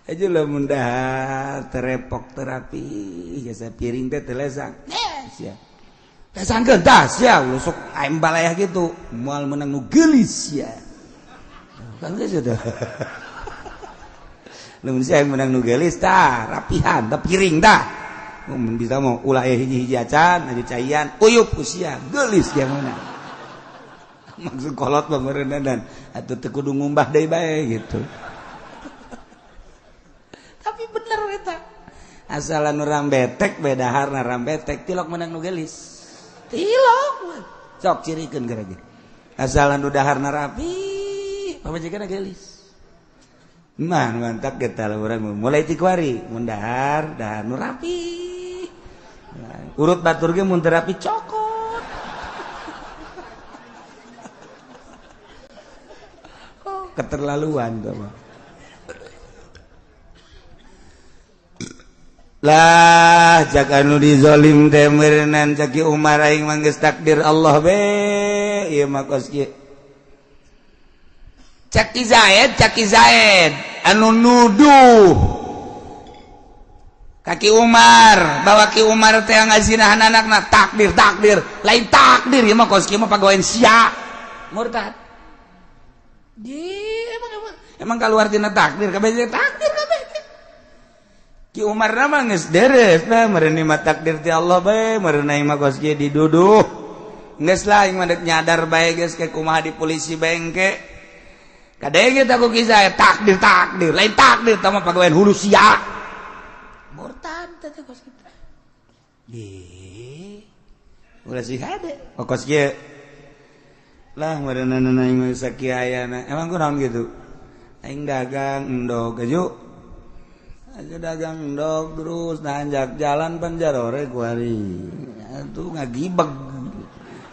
Aja lamun dahar terepok terapi jasa piring teh teu lesang. Sia. Lesangkeun tah sia ulah sok aing balayah kitu. Moal meunang nu geulis sia. Kan geus teh. Lamun sia menang nu geulis tah rapihan tah piring tah. Mun bisa mau ulah aya hiji-hiji acan aju caian uyup ku sia geulis dia meunang. Maksud kolot mah meureunna dan atuh teu kudu ngumbah deui bae gitu. Tapi bener eta. Asal anu rambetek bae daharna rambetek tilok menang nu geulis. Tilok. Sok cirikeun geura ge. Asal anu daharna rapi pamajikanna geulis. Mah mantak getah urang mulai ti kuari mun dahar dahar nu rapi. Urut batur ge mun teu rapi cokot. Oh, keterlaluan tuh mah. Lah cak anu dizolim teh meureunnan cak Ki Umar aing mah geus takdir Allah be ieu mah kos kieu. Cak Ki Zaid anu nuduh ka Ki Umar bahwa Ki Umar teh ngazinahan anakna takdir takdir lain takdir ieu mah kos kieu mah pagawean sia murtad. Di emang kaluar tina takdir kabeh takdir kabeh. Ki Umar mah geus deres bae meureun mah takdir ti Allah bae meureun aing mah kos kieu diduduh geus lah aing mah deuk nyadar bae geus ke kumaha di polisi bae engke. Kadenge tak ku kisah takdir takdir lain takdir tah mah pagawean hulu sia. Murtad teh kos kitu. Di ulah sih hade kos kieu. Lah meureunna aing mah sakieu ayana. Emang kunaon kitu? Aing dagang endog aju. Aja dagang endog terus nanjak jalan panjarore ku ari. Atuh ngagibeg.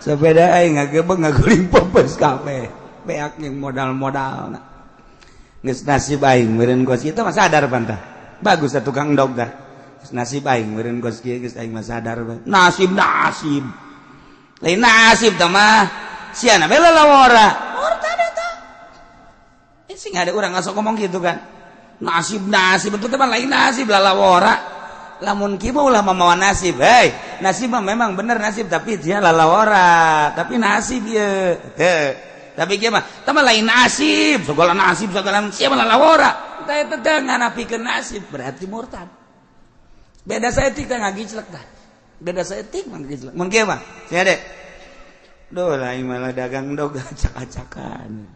Sepeda aing ngagebeg ngaguling popes kabeh. Beak yang modal-modal geus nasib aing meureun kos kitu mah sadar pantah. Bagus atuh tukang endog tah. Nasib aing meureun kos kieu geus aing mah sadar bae. Nasib nasib. Lain nasib tah mah. Siana bae lalawora. Murtad eta. Eh sing ada urang ngasok ngomong gitu kan. Nasib nasib itu mah lain nasib lalawora. Lamun kieu mah ulah mamawa nasib. Hei, nasib mah memang bener nasib tapi dia lalawora, tapi nasib ye. Heh. Tapi kieu mah tah mah lain nasib, segala nasib segala sia mah lalawora. Tah eta teh nganapikeun nasib berarti murtad. Beda saeutik teh ngagiclek tah. Beda saeutik mah ngagiclek. Mun kieu mah sia dek. Duh lain malah dagang dog acak-acakan.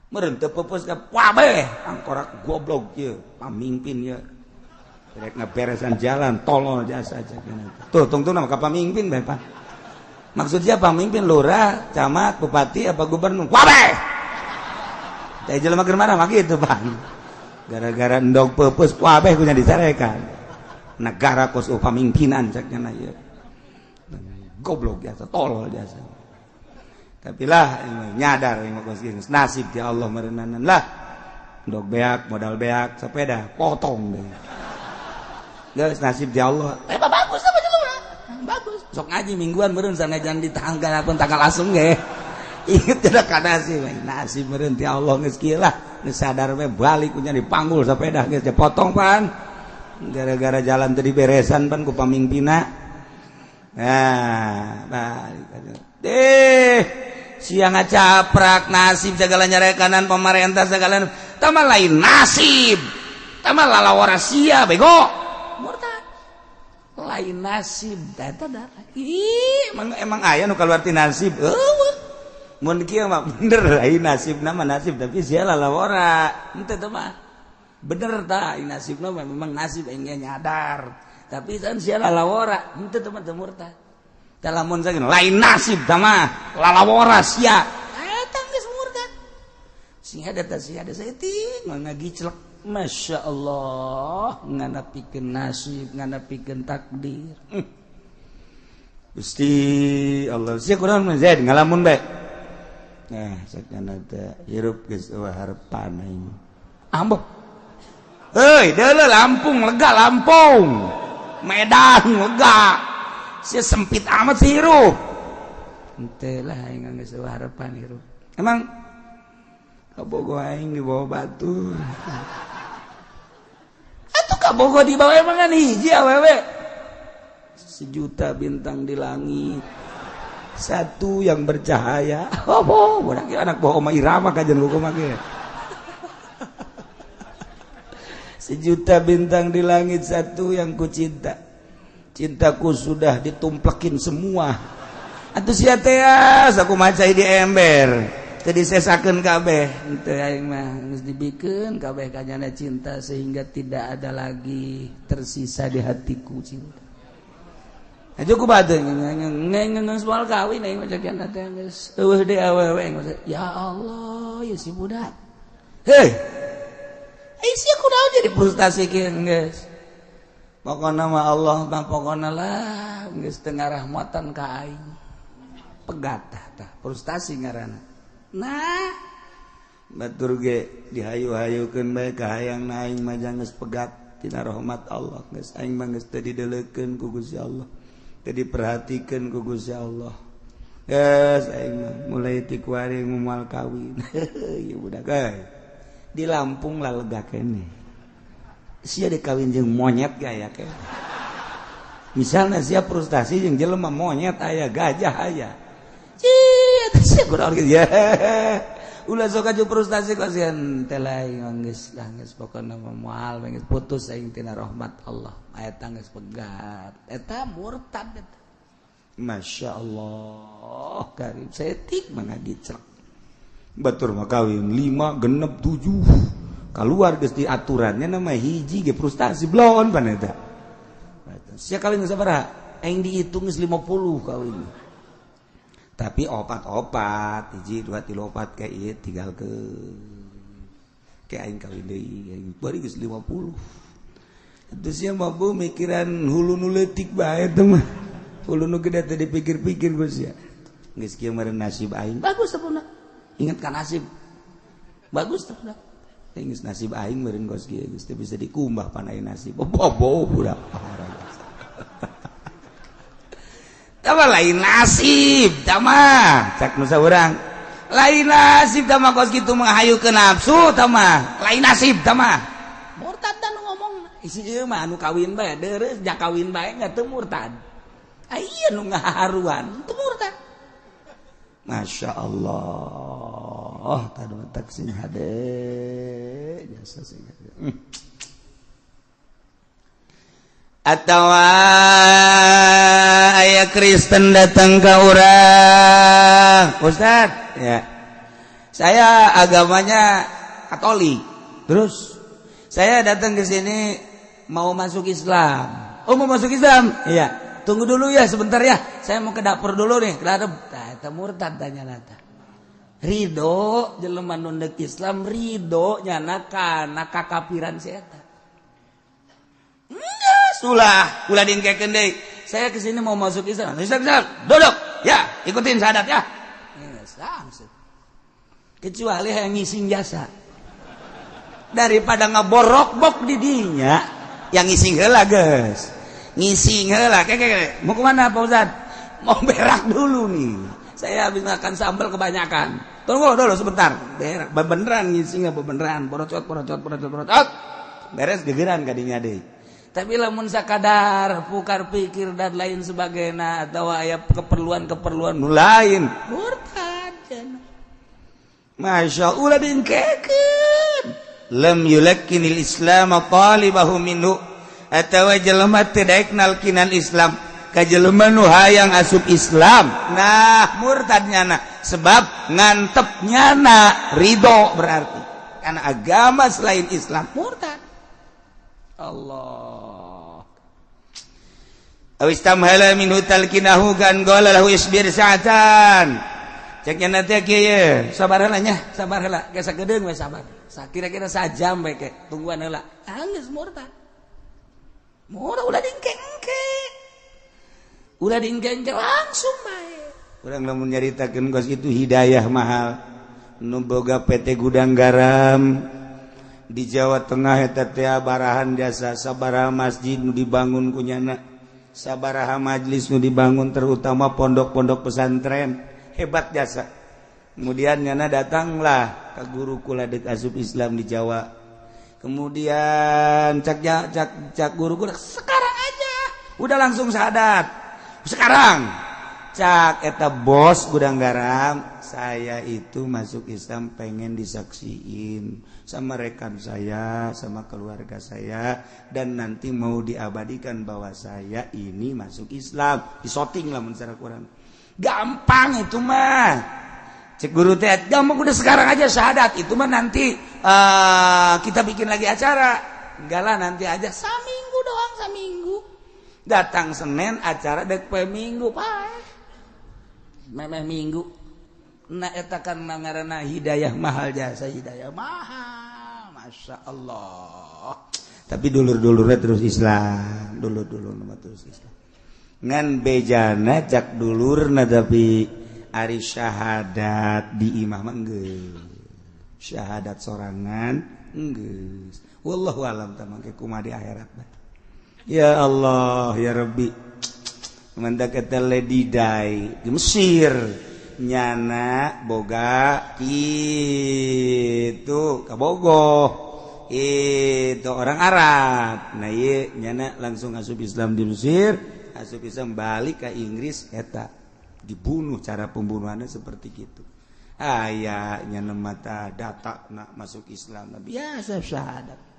Meureun teu peupeus ka kabeh angkorak goblok ieu pamimpin ieu. Rek ngaberesan jalan tolol jasa aja. Tuh tungtungna mah ka pamimpin bae Pak. Maksudnya pamimpin lurah, camat, bupati apa gubernur? Kabeh. Teh jelema keur marah mah kitu Pak. Gara-gara endog peupeus kabeh kunya dicarekan. Negara kos pamimpinan cek nya ieu. Goblok jasa, tolol jasa. Tapi lah nyadar kos geus nasib ti Allah meureunanan lah. Endog beak, modal beak, sepeda potong deh. Geus nasib ti Allah. Eh bagus apa jelema? Bagus. Sok ngaji mingguan meureun sanajan di tanggal pun tanggal asem ge. Inget tidak ka nasib, nasib meureun ti Allah geus kieu lah. Geus sadar we balik kunya dipanggul sepeda geus dipotong pan. Gara-gara jalan tadi beresan pan ku pamimpina. Nah, balik deh. Siang ngacaprak nasib segala nyarekanan pemerintah segala tama lain nasib. Tama lalawara sia bego. Murtad. Lain nasib eta darah. Ih, emang aya nu kaluar ti nasib. Eueuh. Mun kieu mah bener lain nasibna mah nasib tapi sia lalawara. Henteu teh mah. Bener tah nasibna mah memang nasib aing nyadar. Tapi kan sia lalawara, henteu teh mah teu murtad. Tah lamun sakieu lain nasib tah mah lalawara sia. Eta geus murtad. Sing ada tah sia ada saeutik mah ngagiclek. Masya Allah, nganapikeun nasib, nganapikeun takdir. Gusti Allah, sia kurang mah Zaid ngalamun bae. Nah, sakana teh hirup geus eueuh harepan aing. Ambo. Heuy, deuleu Lampung lega Lampung. Medan lega. Sia sempit amat sih hirup. Henteu lah aing geus eueuh harepan hirup. Emang kabogo aing dibawa batu. Atuh kabogo dibawa emang kan hiji awewe. Sejuta bintang di langit. Satu yang bercahaya. Oh, budak anak bawa Oma Irama kajian hukum ge. Sejuta bintang di langit satu yang ku cinta. Cintaku sudah ditumplekin semua. Atuh sia teh aku macai di ember. Teu disesakeun kabeh. Henteu aing mah geus dibikeun kabeh kanyana cinta sehingga tidak ada lagi tersisa di hatiku cinta. Aja ku bade ngeng soal kawin aing mah ceuk teh geus eueuh deui awewe aing mah. Ya Allah, ya si budak. Hei. Ai sia kunaon jadi frustasi kieu geus. Pokona mah Allah mah pokona lah geus teu ngarahmatan ka aing. Pegat tah frustasi ngaranna. Nah, batur ge dihayu-hayukeun bae ka hayang aing mah geus pegat tina rahmat Allah geus aing mah geus teu dideleukeun ku Gusti Allah. Teu diperhatikeun ku Gusti Allah. Geus aing mah mulai ti kuari moal kawin. Ieu budak euy. Di Lampung lah lega keneh. Sia dikawin jeung monyet ge aya keneh. Misalnya sia frustasi jeung jelema monyet aya, gajah aya. Cih, eta sia kunaon kieu. Ulah sok aju frustasi kasihan teh lain geus lah geus pokona mah moal geus putus aing tina rahmat Allah. Eta geus pegat. Eta murtad eta. Masya Allah, karim saeutik mah ngagiclek. Batur mah kawin 5 genep 7. Keluar geus di aturannya nama hiji ge frustasi blon pan eta. Sia kawin sabaraha? Aing dihitung geus 50 kawin. Tapi opat-opat, hiji 2 3 4 kayak ieu tinggal ke kayak aing kawin deui aing bari geus 50. Atuh sia mah bu mikiran hulu nu leutik bae teh mah. Hulu nu gede teh dipikir-pikir geus sia. Geus kieu meureun nasib aing. Bagus teh budak. Ingat ka nasib. Bagus teh budak. Geus nasib aing meureun kos kieu geus teu bisa dikumbah pan aing nasib. Bobo budak parah. Tama lain nasib tama cak nu saurang. Lain nasib tama kos kitu mah ke nafsu tama. Lain nasib tama. Murtad dan ngomong isi ieu mah anu kawin bae deureuh ja kawin bae nya teu murtad. Aya nu ngaharuan teu murtad. Masya Allah, tadu tak sing hade jasa sing hade. Atau aya Kristen datang ke urang, Ustad, ya, saya agamanya Katolik. Terus saya datang ke sini mau masuk Islam. Oh, mau masuk Islam? Iya. Tunggu dulu ya sebentar ya. Saya mau ke dapur dulu nih. Ke dapur. Tah eta murtad tanya nata. Ridho jelema nu deuk Islam ridho nyana kana kakafiran si eta. Geus ulah, ulah diengkekeun deui. Saya ke sini mau masuk Islam. Islam, Islam. Duduk. Ya, ikutin syahadat ya. Geus. Kecuali yang ngising jasa. Daripada ngaborok-bok di dinya, yang ngising heula geus. Ngising heula, keke mau kemana Pak Ustad? Mau berak dulu nih. Saya habis makan sambal kebanyakan. Tunggu dulu sebentar. Berak, beneran ngising apa beneran? Porocot, porocot, porocot, porocot. Beres gegeran kadinya deui. Tapi lamun sakadar pukar pikir dan lain sebagainya atau aya keperluan-keperluan nu lain, murtad cenah. Masya Allah diengkekeun. Lam yulakkinil Islam talibahu minhu. Atawa jelema teu daek nalkinan Islam ka jelema nu hayang asup Islam. Nah, murtad nyana sebab ngantep nyana ridho berarti karena agama selain Islam murtad. Allah. Aw istamhala minhu talkinahu kan qala lahu isbir sa'atan. Cek nyana teh kieu, sabar heula nya, sabar heula, ge sagedeung we sabar. Kira-kira sajam we ke, tungguan heula. Geus murtad. Murah ulah diengke-engke. Ulah diengke-engke langsung bae. Urang lamun nyaritakeun kos itu hidayah mahal. Nu boga PT Gudang Garam di Jawa Tengah eta teh barahan jasa sabaraha masjid nu dibangun ku nyana, sabaraha majlis nu dibangun terutama pondok-pondok pesantren, hebat jasa. Kemudian nyana datanglah ke guru kula deuk asup Islam di Jawa. Kemudian cak cak cak guru kula sekarang aja udah langsung syahadat. Sekarang cak eta bos Gudang Garam, saya itu masuk Islam pengen disaksiin sama rekan saya, sama keluarga saya, dan nanti mau diabadikan bahwa saya ini masuk Islam. Disoting lah secara kurang. Gampang itu mah. Cek guru teh, gampang udah sekarang aja syahadat. Itu mah nanti kita bikin lagi acara. Enggak lah nanti aja saminggu doang, saminggu. Datang Senin acara dek poe Minggu, Pak. Memeh minggu. Nah eta kan ngaranna hidayah mahal jasa hidayah mahal. Masya Allah. Tapi dulur-dulurnya terus Islam, dulur-dulur terus Islam. Ngan bejana cak dulurna tapi ari syahadat di imah mah geus. Syahadat sorangan geus. Wallahu alam tah mangke kumaha di akhirat. Ya Allah ya Rabbi. Mantak eta Lady Di di Mesir nyana boga kitu kabogoh itu orang Arab. Nah ieu nyana langsung asup Islam di Mesir, asup Islam balik ke Inggris eta dibunuh, cara pembunuhannya seperti gitu. Aya nyana mata data nak masuk Islam biasa syahadat.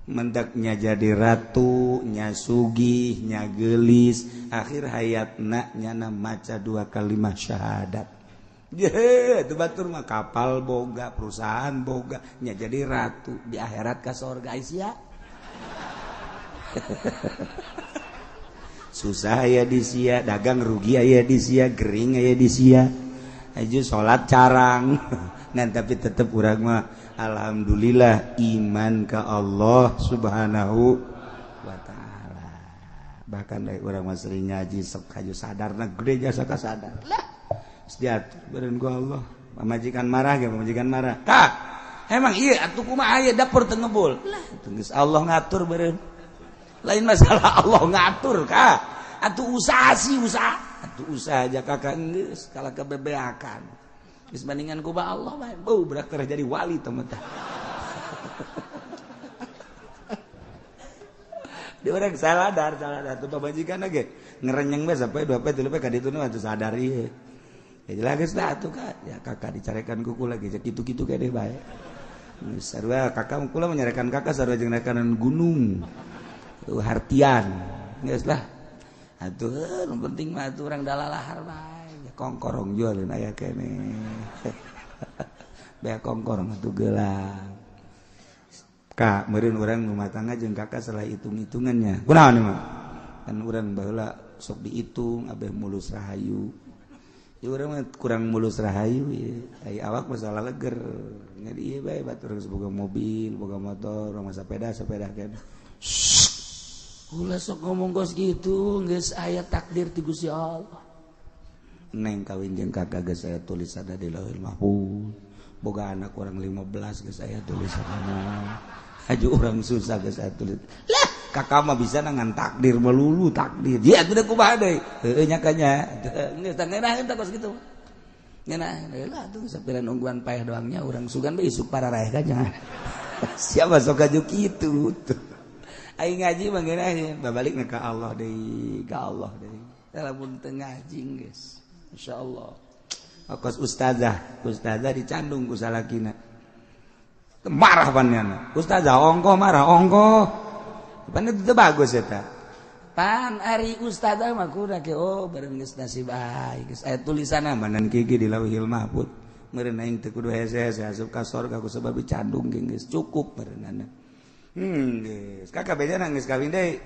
Mendaknya jadi ratu, nya sugih, nya gelis, akhir hayatna nyana maca dua kalimat syahadat. Ye, itu batur mah kapal boga, perusahaan boga, nya jadi ratu di akhirat ka sorga sia. Susah aya di sia, dagang rugi aya di sia, gering aya di sia. Aju salat carang. Nah, tapi tetep urang mah alhamdulillah iman ke Allah Subhanahu wa taala. Bahkan dari urang mah sering ngaji sok kaju sadarna gede jasa ka sadar. Lah, diatur badan ku Allah. Pamajikan marah ge, pamajikan marah. Kak, Emang iya atuh kumaha aya dapur teu ngebul. Lah geus Allah ngatur beureum. Lain masalah Allah ngatur ka. Atuh usaha sih usaha. Atuh usaha aja kakak geus kalah kebebeakan. Geus bandingan ku ba Allah bae. Beuh berak jadi wali teman tah. Di orang saladar tuh pamajikan ge ngerenyeng bae sampai 2 poe 3 poe ka ditu mah teu sadar ieu. Ya jelas geus lah atuh ka. Ya kakak dicarekan kuku lagi kitu-kitu keneh bae. Sarua kakak kula menyarekan kakak sarua jeung rekanan gunung. Hartian. Geus lah. Atuh nu penting mah atuh urang dalalahar bae. Kongkorong jualin aya keneh. Bea kongkorong atuh gelang. Kak, meureun urang rumah tangga jeung kakak salah hitung-hitungannya. Kunaon ieu mah? Kan urang baheula sok dihitung abeh mulus rahayu. Ya urang mah kurang mulus rahayu ieu. Ai awak masalah leger. Nya ieu bae batur geus boga mobil, boga motor, urang mah sepeda keneh. Ulah sok ngomong kos gitu, geus aya takdir ti Gusti Allah. Neng kawin jeung kakak geus aya tulisanna di Lauhul Mahfuz. Boga anak orang 15 geus aya tulisanna. Aju orang susah geus aya tulis. Lah, kakak mah bisa ngan takdir melulu takdir. Dia atuh kumaha deui? Heueuh nya ka nya. Geus tah ngeunaheun tah kos kitu. Ngeunah heula atuh sapiran ungguan paeh doangnya urang sugan bae isuk pararaeh ka jangan. Siapa sok aju kitu tuh. Aing ngaji mah ngeunaheun, babalikna ka Allah deui, ka Allah deui. Lamun teu ngaji geus. Insyaallah. Kos ustazah, ustazah dicandung ku salakina. Marah pannyana. Ustazah ongkoh marah ongkoh. Pan itu bagus eta. Pan ari ustazah mah kudu ke oh bareng geus nasib aing geus aya tulisanna manan gigi di Lauhil Mahfuz. Meureun aing teu kudu hese-hese asup ka sorga ku sebab dicandung geus cukup meureunana. Geus kakak bejana geus kawin deui.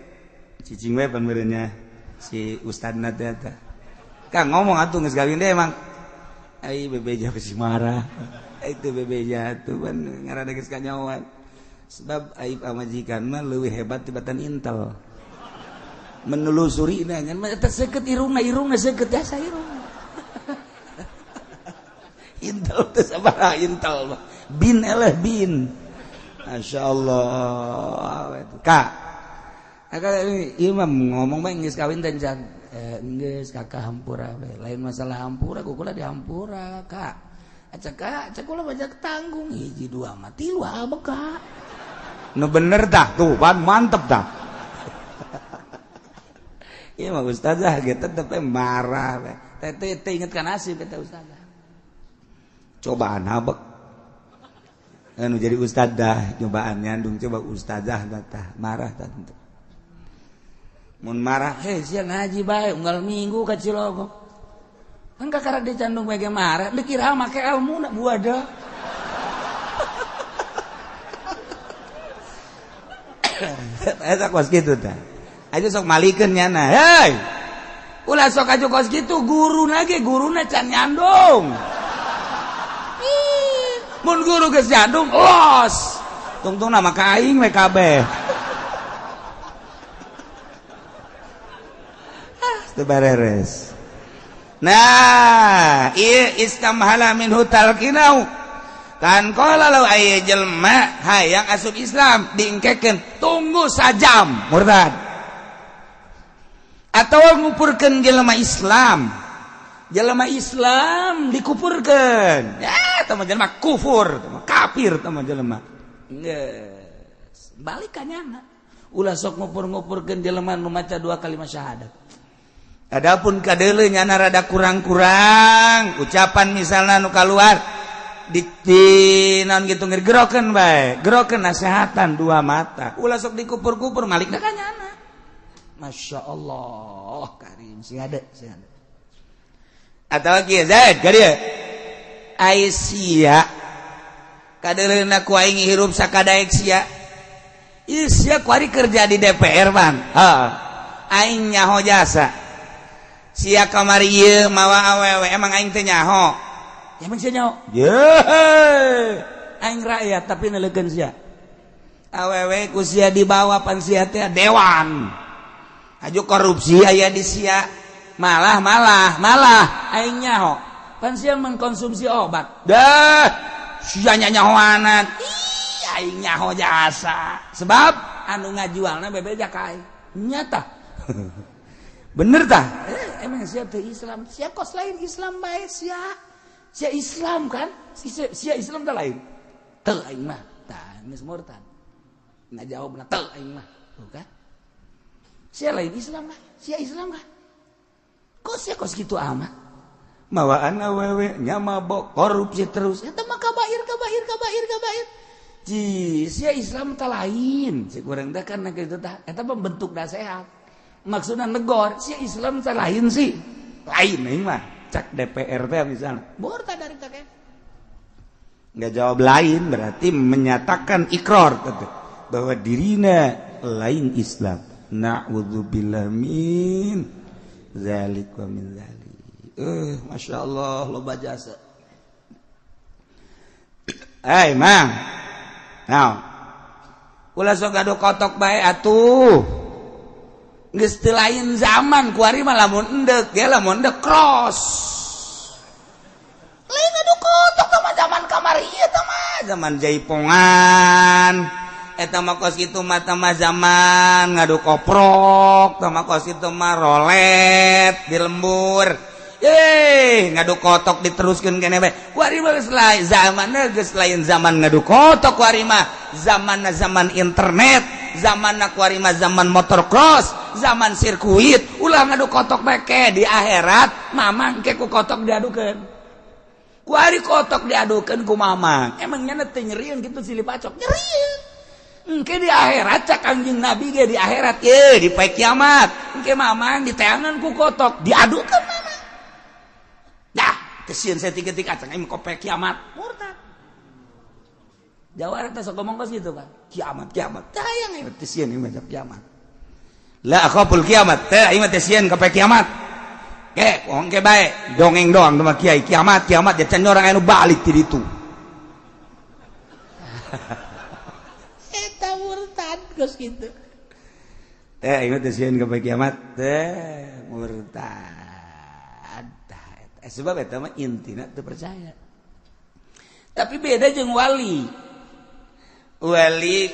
Cicing we pan meureunnya si ustadna teh eta. Kang ngomong atuh geus kawin deui emang. Ai bebeja pasti marah. Itu bebeja tuh kan ngaranna geus kanyawan. Sebab aib pamajikan mah leuwih hebat tibatan intel. Menelusuri na ngan mah eta seukeut irungna, irungna seukeut jasa irungna. Intel teh sabaraha intel mah. Bin eleh bin. Masyaallah. Kak. Kakak ieu mah ngomong bae geus kawin teh can. Geus kakak hampura we. Lain masalah hampura, kukula dihampura, Kak. Acak kak, cek kula banyak tanggung hiji dua mah tilu abek kak. Nu bener tah tuh, pan mantep tah. Ieu mah ustazah ge tetep marah we. Teh teh inget ka nasib eta ustazah. Cobaan habek. Anu jadi ustazah, cobaan nyandung coba ustazah tah marah tah tentu. Mun marah, heh sia ngaji bae unggal minggu ka Cilogok. Kan kakara dicandung bae ge marah, dikira make ilmu na buada. Eta kos kitu tah. Aja sok malikeun nyana. Hei. Ulah sok aju kos kitu guruna ge guruna can nyandung. Mun guru geus nyandung los. Tungtungna mah ka aing we kabeh. Teu bareres. Nah, ieu istamhala minhu talqinau. Kan qala law aya jelema hayang asup Islam diengkekeun tunggu sajam murtad. Atawa ngupurkeun jelema Islam. Jelema Islam dikupurkeun. Ya, tah mah jelema kufur, tah mah kafir tah mah jelema. Geus, balik ka nyana. Ulah sok ngupur-ngupurkeun jelema nu maca dua kalimat syahadat. Adapun kadeuleu nyana rada kurang-kurang ucapan misalna nu kaluar di naon gitu gerokeun bae, gerokeun nasehatan dua mata. Ulah sok dikupur-kupur malikna ka nyana. Masya Allah karim sing ada sing ada. Atawa kieu Zaid ka dieu. Ai sia kadeuleuna ku aing hirup sakadaek sia. Ieu sia kuari kerja di DPR bang. Heeh. Aing nyaho jasa. Sia kamari ieu mawa awewe emang aing teh nyaho. Emang sia nyaho? Ye. Aing rakyat tapi neleukeun sia. Awewe ku sia dibawa pan sia teh dewan. Aju korupsi aya di sia. Malah malah malah aing nyaho. Pan sia mengkonsumsi obat. Dah. Sia nyanyahoanan. Ih, aing nyaho jasa. Sebab anu ngajualna bebeja ka aing. Nyata. Bener tah? Emang sia teu Islam? Sia kos lain Islam bae sia. Sia Islam kan? Sia Islam teh lain. Teu aing mah. Tah geus murtad. Ngajawabna teu aing mah. Tuh kan? Sia lain Islam kah? Sia Islam kah? Kok sia kos kitu amat? Mawaan awewe nya mabok korupsi terus. Eta mah kabair kabair kabair kabair. Ji, sia Islam teh lain. Si kurang teh kan kitu tah. Eta pembentuk nasihat. Maksudnya negor, si Islam teh lain sih. Lain aing mah. Cak DPR teh misalnya. Murtad dari teh. Nggak jawab lain berarti menyatakan ikrar gitu, bahwa dirina lain Islam. Na'udzubillah min zalik wa min zalik. Masya Allah loba jasa. Hey, Mang. Now. Ulah sok gaduh kotok bae atuh. Geus teu lain zaman kuari mah lamun endek ge lamun endek cross. Lain adu kotok tah mah zaman kamari ieu tah mah zaman jaipongan. Eta mah kos kitu mah tah mah zaman ngadu koprok, tah mah kos kitu mah rolet di lembur. Yeay, ngadu kotok diteruskeun keneh bae. Kuari mah geus lain zamanna, geus lain zaman ngadu kotok kuari mah. Zamanna zaman internet, zamanna kuari mah zaman motor cross, zaman sirkuit. Ulah ngadu kotok bae ke di akhirat mamang ke ku kotok diadukeun. Kuari kotok diadukeun ku mamang. Emangnya teu nyerieun kitu silih pacok? Nyerieun. Engke di akhirat cak Kangjeng Nabi ge di akhirat ye di poe kiamat. Engke mamang diteangan ku kotok diadukeun mamang. Dah, kesieun saya tiga-tiga acang aing kope kiamat. Murtad. Jawara teh sok ngomong kos gitu kan. Kiamat, kiamat. Tah hayang aing teh sieun aing kiamat. La akhaful kiamat. Teh aing mah teh sieun ka kiamat. Ke, wong ke bae, dongeng doang sama kiai kiamat, kiamat ya can orang anu balik ti ditu. Eta murtad kos kitu. Teh aing mah teh sieun ka kiamat. Teh murtad. Sebab eta mah intina teu percaya. Tapi beda jeung wali. Wali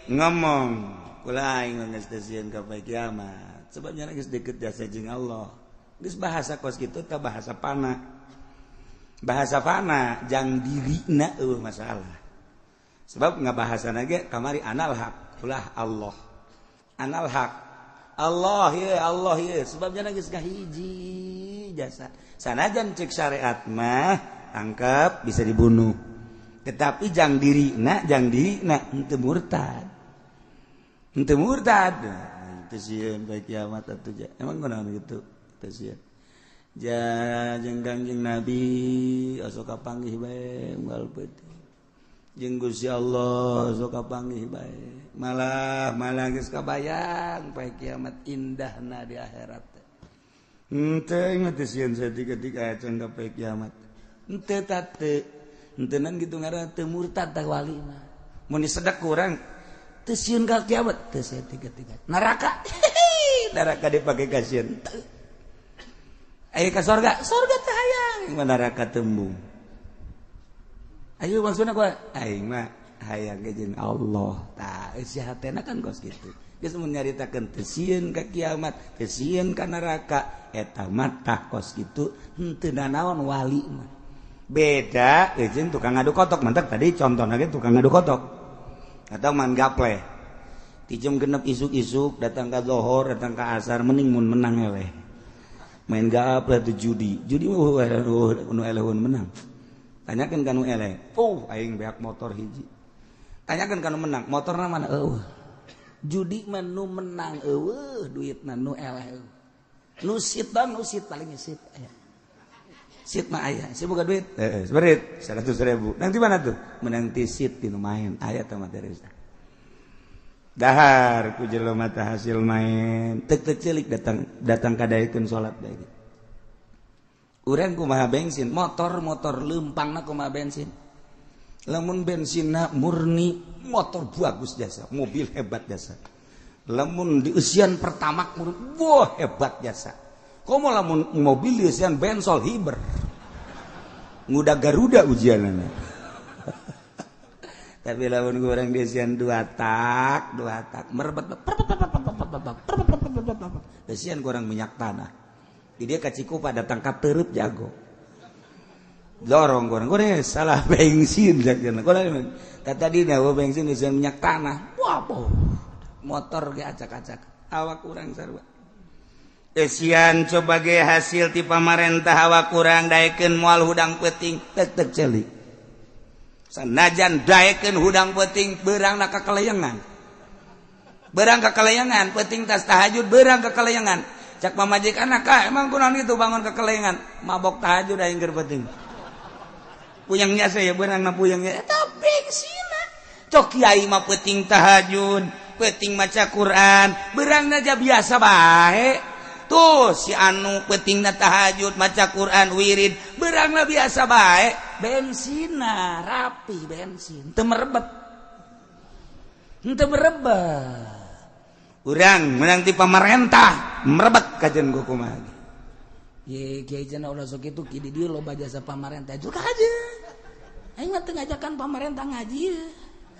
ngomong, kula aing geus teu sieun ka poe kiamat. Sebab nya geus deket jasa jeung Allah. Geus bahasa kos kitu teh bahasa pana. Bahasa pana jang dirina eueuh masalah. Sebab ngabahasana ge kamari anal haq, ulah Allah. Anal haq. Allah ye, Allah ye. Sebab nya geus kahiji jasa. Sanajan cek syariat mah tangkap bisa dibunuh. Tetapi jang dirina henteu murtad. Henteu murtad. Teu sieun bae kiamat atuh ja. Emang kunaon kitu? Teu sieun. Ja jeung Kangjeng Nabi osok kapanggih bae unggal peuting. Jeung Gusti Allah osok kapanggih bae. Malah malah geus kabayang poe kiamat indahna di akhirat. Henteu ingat sieun saeutik-eutik acan ka poe kiamat. Henteu teu. Henteunan kitu ngaranna teu murtad tah wali mah. Mun disedek ku urang teu sieun ka kiamat, teu saeutik-eutik. Neraka. Neraka dipake ka sieun. Ayo ka sorga, sorga teh hayang, mah neraka tembung. Ayo maksudna ku aing mah hayang ge jeung Allah. Tah eusi hatena kan kos kitu. Geus mun nyaritakeun teu sieun ka kiamat, teu sieun ka neraka, eta mah tah kos kitu henteu nanaon wali mah. Beda jeung tukang ngadu kotok, mantak tadi contohna ge tukang ngadu kotok. Atau man gaple. Ti jam 6 isuk-isuk datang ka zohor, datang ka asar mending mun menang eleh. Main gaple tuh judi. Judi mah nu eleh menang. Tanyakeun ka nu eleh, "Oh, aing beak motor hiji." Tanyakeun ka nu menang, motorna mana? Eueuh. Judi mah nu menang eueuh, duitna nu eleh eueuh. Nu sit bang, nu sit paling sit aya. Sit mah aya, si boga duit. Heeh, seberit 100.000. Nang di mana tuh? Menang ti sit di nu main. Aya teh materi. Dahar ku jelema teh hasil main. Tek teu ceulik datang kadaekeun salat bae. Urang kumaha bensin, motor-motor leumpangna kumaha bensin. Lamun bensinna murni, motor bagus jasa, mobil hebat jasa. Lamun dieusian pertamax murni, wah hebat jasa. Komo lamun mobil dieusian bensol hiber. Nguda Garuda ujianana. Tapi lamun kurang desian dua tak merebet desian kurang minyak tanah. Di dia ka Cikupa datang ka Teureub jago. Dorong kurang kurang salah bensin jajan. Kurang tadi dah bensin desian minyak tanah. Wah, motor ge acak-acak. Awak kurang sarua. Desian coba ge hasil ti pamarentah awak kurang daekeun moal hudang peuting tek-tek celik. Sanajan daekeun hudang peuting beurangna ka kalayangan. Beurang ka kalayangan, peuting tas tahajud beurang ka kalayangan. Cak pamajikan ka emang kunaon kitu bangun ka kalayangan, mabok tahajud aing keur peuting. Puyengnya saya beurangna puyengnya eta bengsina. Cok kiai mah peuting tahajud, peuting maca Quran, beurangna aja biasa bae. Tuh si anu peutingna tahajud, maca Quran, wirid, beurangna biasa bae. Bensina rapi bensin teu merebet. Henteu merebet. Urang menang ti pamarentah merebet kajen ku kumaha. Ye kiai cenah ulah sok kitu ki di dieu loba jasa pamarentah juga aja. Aing mah teu ngajakan pamarentah ngaji.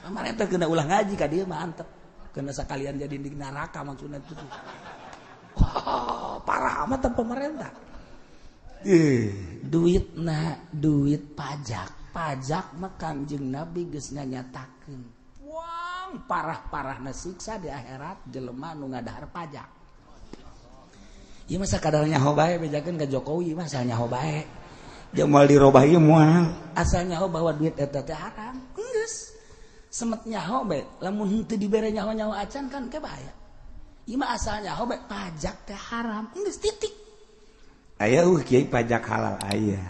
Pamarentah kena ulah ngaji ka dieu mah antep. Kena sakalian jadi di neraka maksudna itu. Wah, parah amat pemerintah. Duit na duit pajak, pajak mah Kangjeng Nabi geus nganyatakeun. Buang parah-parahna siksa di akhirat jelema nu ngadahar pajak. Ieu mah sakadar nyaho bae bejakeun ka Jokowi mah asal nyaho bae. Dia moal dirobah ieu moal. Asal nyaho bahwa duit eta teh haram. Geus. Semet nyaho bae, lamun henteu dibere nyaho-nyaho acan kan ke bahaya. Ieu mah asal nyaho bae pajak teh haram. Geus titik. Aya kiai pajak halal aya.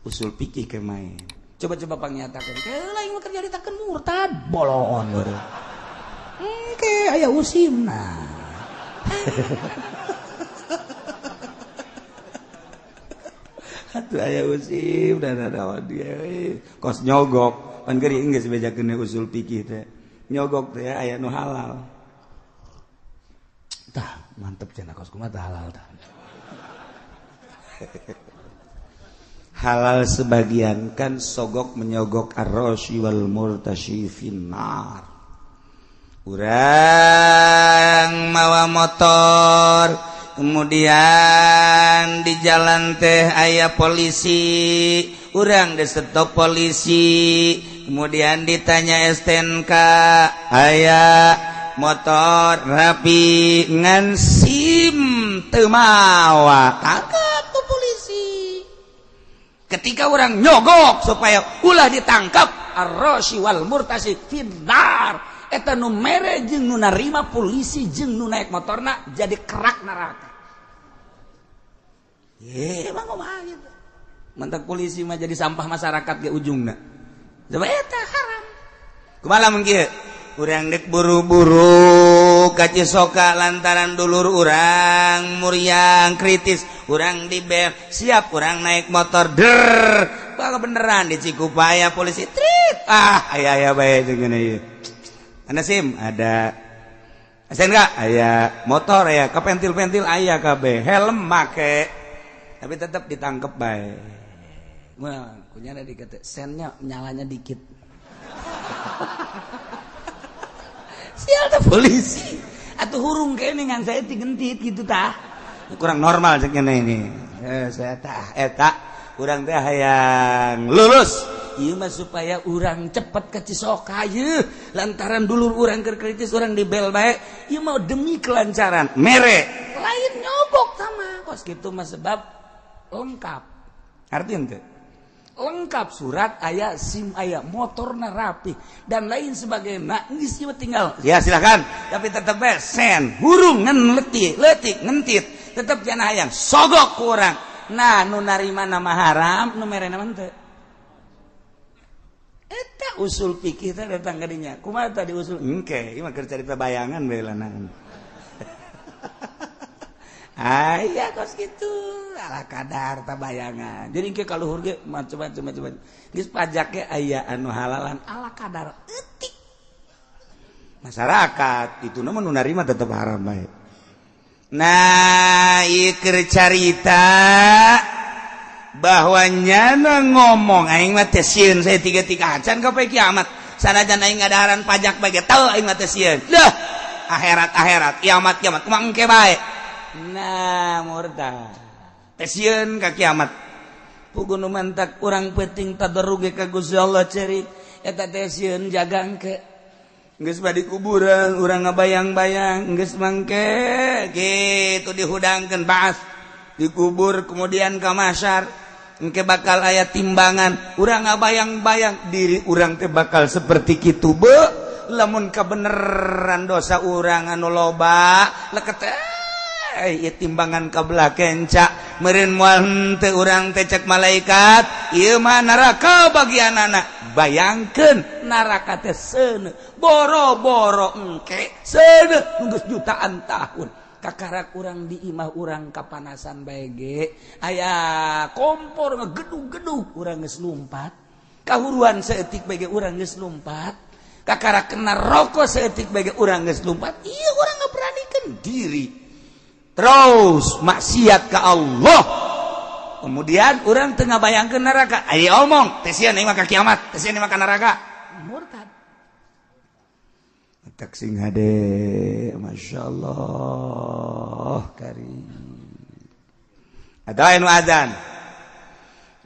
Usul pikir ke main. Coba-coba pangnyatakeun. Keula ieu mah kerja ditakeun murtad, bolon baru. Engke aya usimna. Atuh aya usim dan ada dia kos nyogok. Pan geuring geus bejakeun usul pikir teh. Nyogok teh aya nu halal. Tah, mantep cenah kos kumaha tah halal tah. Halal sebagian kan sogok menyogok ar-rasyi wal murtasyi finnar. Urang mawa motor kemudian di jalan teh aya polisi, urang disetop polisi, kemudian ditanya STNK, aya motor rapi ngan SIM teu mawa, tangkap ku polisi. Ketika orang nyogok supaya ulah ditangkap, ar-rasyi wal murtasi finnar. Eta nu mere jeung nu narima polisi jeung nu naik motorna jadi kerak neraka. Ye, emang kumaha gitu. Mantak polisi mah jadi sampah masyarakat ge ujungna. Coba eta haram. Kumaha lamun kieu? Urang dek buru-buru ka Cisoka lantaran dulur urang muriang kritis, urang dibel, siap urang naik motor der. Bakal beneran di Cikupa aya polisi trit. Ah, aya-aya bae jeung ieu. Anda SIM ada, STNK aya, motor aya, kepentil-pentil aya kabeh, helm make, tapi tetap ditangkep bae. Wah, kunyana dikata sennya nyalanya dikit. Sial teh polisi. Atuh hurung kene ngan saya digentit gitu tah. Kurang normal cek ini. Saya tah eta urang teh hayang lulus. Ieu mah supaya urang cepet ke Cisoka yeuh, lantaran dulur urang keur kritis urang dibel bae. Ieu mah demi kelancaran mere. Lain nyogok sama kos kitu mah sebab lengkap. Artinya teh lengkap surat aya, SIM aya, motorna rapi dan lain sebagainya. Geus ieu tinggal ya silakan, tapi tetep bae sen hurung ngan letik letik ngentit tetep jangan hayang sogok ku urang. Nah, nu narima nama haram, nu merena mah teu. Eta usul pikir teh datang ka dinya. Kumaha tadi usul? Engke, ieu mah keur carita bayangan bae lanang. Aya kos kitu, ala kadar ta bayangan. Jadi engke kaluhur ge macam-macam. Geus pajak ge aya anu halalan ala kadar eutik. Masyarakat itu mah nu narima tetep haram bae. Nah, ieu keur carita bahwa nyana ngomong aing mah teh sieun saya tiga-tiga acan ka poe kiamat. Sanajan aing ngadaharan pajak bae ge teu aing mah teu sieun. Leuh, akhirat akhirat, kiamat kiamat, kumaha engke bae. Nah, murtad. Teu sieun ka kiamat. Puguh nu mantak urang peuting tadarruge ka Gusti Allah cerik eta teh sieun jaga engke. Geus badi kuburan urang ngabayang-bayang geus mangke kitu dihudangkeun baas dikubur kemudian ka mahsyar engke bakal aya timbangan urang ngabayang-bayang diri urang teh bakal seperti kitu be lamun kabeneran dosa urang anu loba leket ieu timbangan kabelah kenca meureun moal henteu urang teh cek malaikat ieu mah neraka bagianana. Bayangkeun neraka teh seuneu boro-boro engke seuneu geus jutaan tahun kakarak urang di imah urang kapanasan bae ge aya kompor ngegedug-gedug urang geus lumpat kahuruan saeutik bae ge urang geus lumpat kakara kena rokok saeutik bae ge urang geus lumpat. Ieu urang ngaberanikeun diri terus maksiat ka Allah kemudian urang teu ngabayangkeun neraka aya omong teh sieun aing mah ka kiamat teh sieun aing mah ka neraka murtad. Tak sing hade Masya Allah karim. Ada anu azan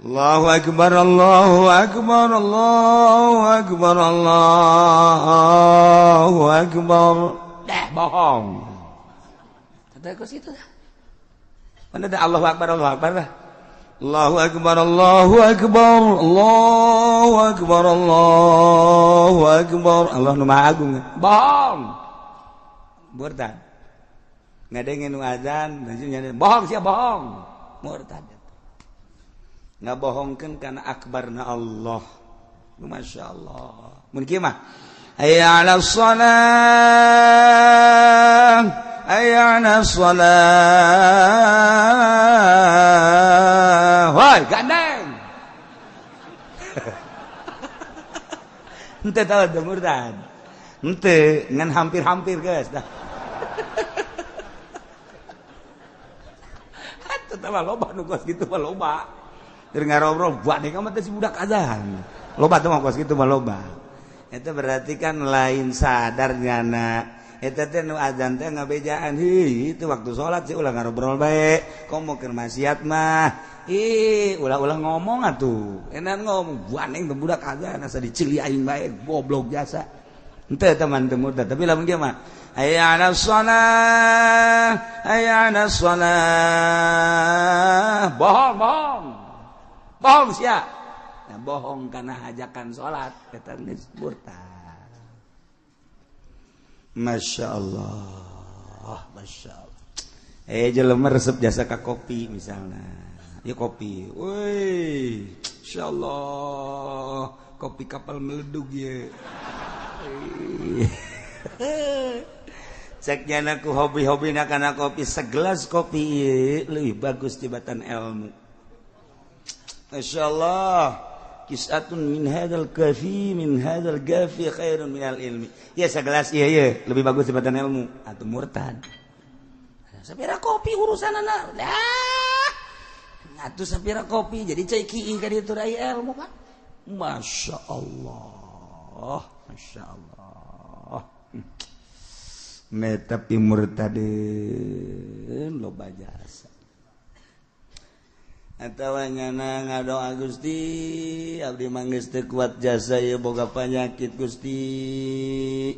Allahu akbar Allahu akbar Allahu akbar Allahu akbar. Dah bohong. Kata ke situ dah. Mana ada Allahu akbar Allahu akbar dah. Allahu akbar Allahu akbar Allahu akbar Allahu akbar. Allah nu maha agung. Bohong. Murtad. Ngadengin nu azan, bohong sia bohong. Murtad. Ngabohongkeun kana akbarna Allah. Masya Allah. Mun kieu mah hayya 'alas shalah hayya 'alas shalah. Woi, gandeng. Henteu tahu teu murtad. Henteu ngan hampir-hampir geus dah. Atuh tah loba nu kos kitu mah loba. Keur ngarobrol buat deui mah teh si budak azan. Loba teh mah kos kitu mah loba. Eta berarti kan lain sadar nyana. Eta teh nu azan teh ngabejaan heuh itu waktu salat sih ulah ngarobrol bae. Komo keur maksiat mah. Ih, ulah-ulah ngomong atuh. Enak ngomong buaneng teh budak azan asa dicili aing bae goblok jasa. Henteu teman teu murtad, tapi lamun kieu mah hayya 'alas shalah, hayya 'alas shalah. Bohong, bohong. Bohong sia. Nah, bohong karena ajakan salat eta geus murtad. Masya Allah, Masya Allah. Jelema resep jasa ka kopi misalnya. Ya kopi. Woi, Masya Allah, kopi kapal meledug ye. Cek nyana ku hobi-hobi na kana kopi segelas kopi ye leuwih bagus tibatan ilmu. Masya Allah. Kisatun min hadzal kafi min hadzal gafi khairun minal ilmi. Ya segelas iya iya lebih bagus daripada ilmu atau murtad. Sapira kopi urusanana. Dah. Atuh sapira kopi jadi cai kieu ka ditu rai ilmu Pak. Masya Allah. Masya Allah. Tapi murtadin loba jasa. Atawa nyana ngadoa Gusti abdi mah geus teu kuat jasa ieu boga panyakit Gusti.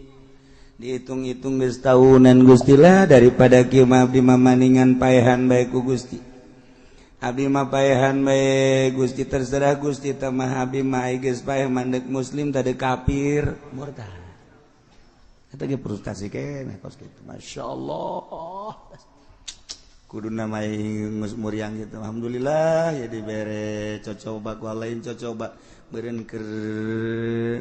Dihitung-hitung geus tahunan Gusti lah daripada kieu mah abdi mah maningan paehan bae ku Gusti. Abdi mah paehan bae Gusti terserah Gusti teh mah abdi mah geus paeh mandek muslim tade kafir murtad. Eta ge frustasi keneh kos kitu. Masyaallah. Kudu namai geus muriang gitu. Alhamdulillah ya dibere cocoba ku lain cocoba beureun keur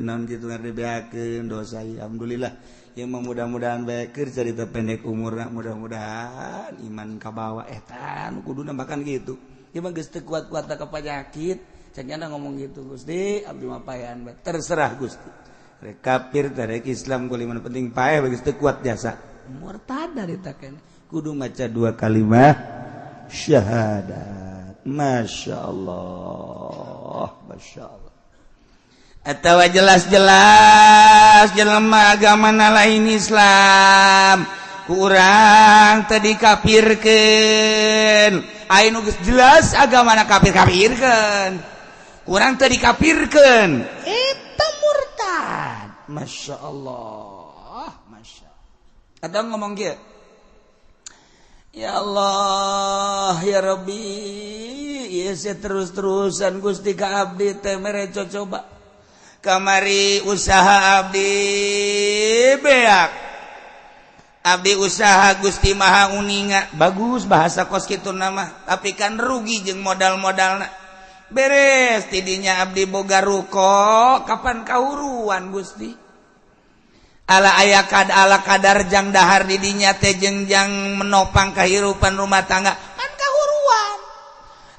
naon kitu dibeakeun dosa. Alhamdulillah. Ya mudah-mudahan bae keur carita pendek umurna mudah-mudahan iman kabawa eta nu kuduna bahkan gitu. Ieu mah geus teu kuat-kuat ka panyakit, cek nyana ngomong gitu Gusti, abdi mah paehan bae. Terserah Gusti. Rek kafir rek Islam kuliman penting paeh geus teu kuat jasa. Murtad dari taken. Kudu maca dua kalimat syahadat. Masya Allah, Masya Allah. Atawa jelas-jelas jelema agama lain Islam kurang tadi kafirkeun. Aya nu geus jelas agamana kafir-kafirkeun, kurang tadi kafirkeun, eta murtad. Masya Allah, masya. Atau ngomong kieu, ya Allah ya Rabbi, ieu terus-terusan Gusti ka abdi teh mere cocoba. Kamari usaha abdi beak, abdi usaha Gusti Maha Uninga, bagus bahasa kos kitu nama, tapi kan rugi jeung modal-modalna. Beres tidinya abdi boga ruko, kapan kahuruan Gusti? Ala aya kad ala kadar jang dahar didinya teh jeung jang menopang kehidupan rumah tangga, kan kahuruan.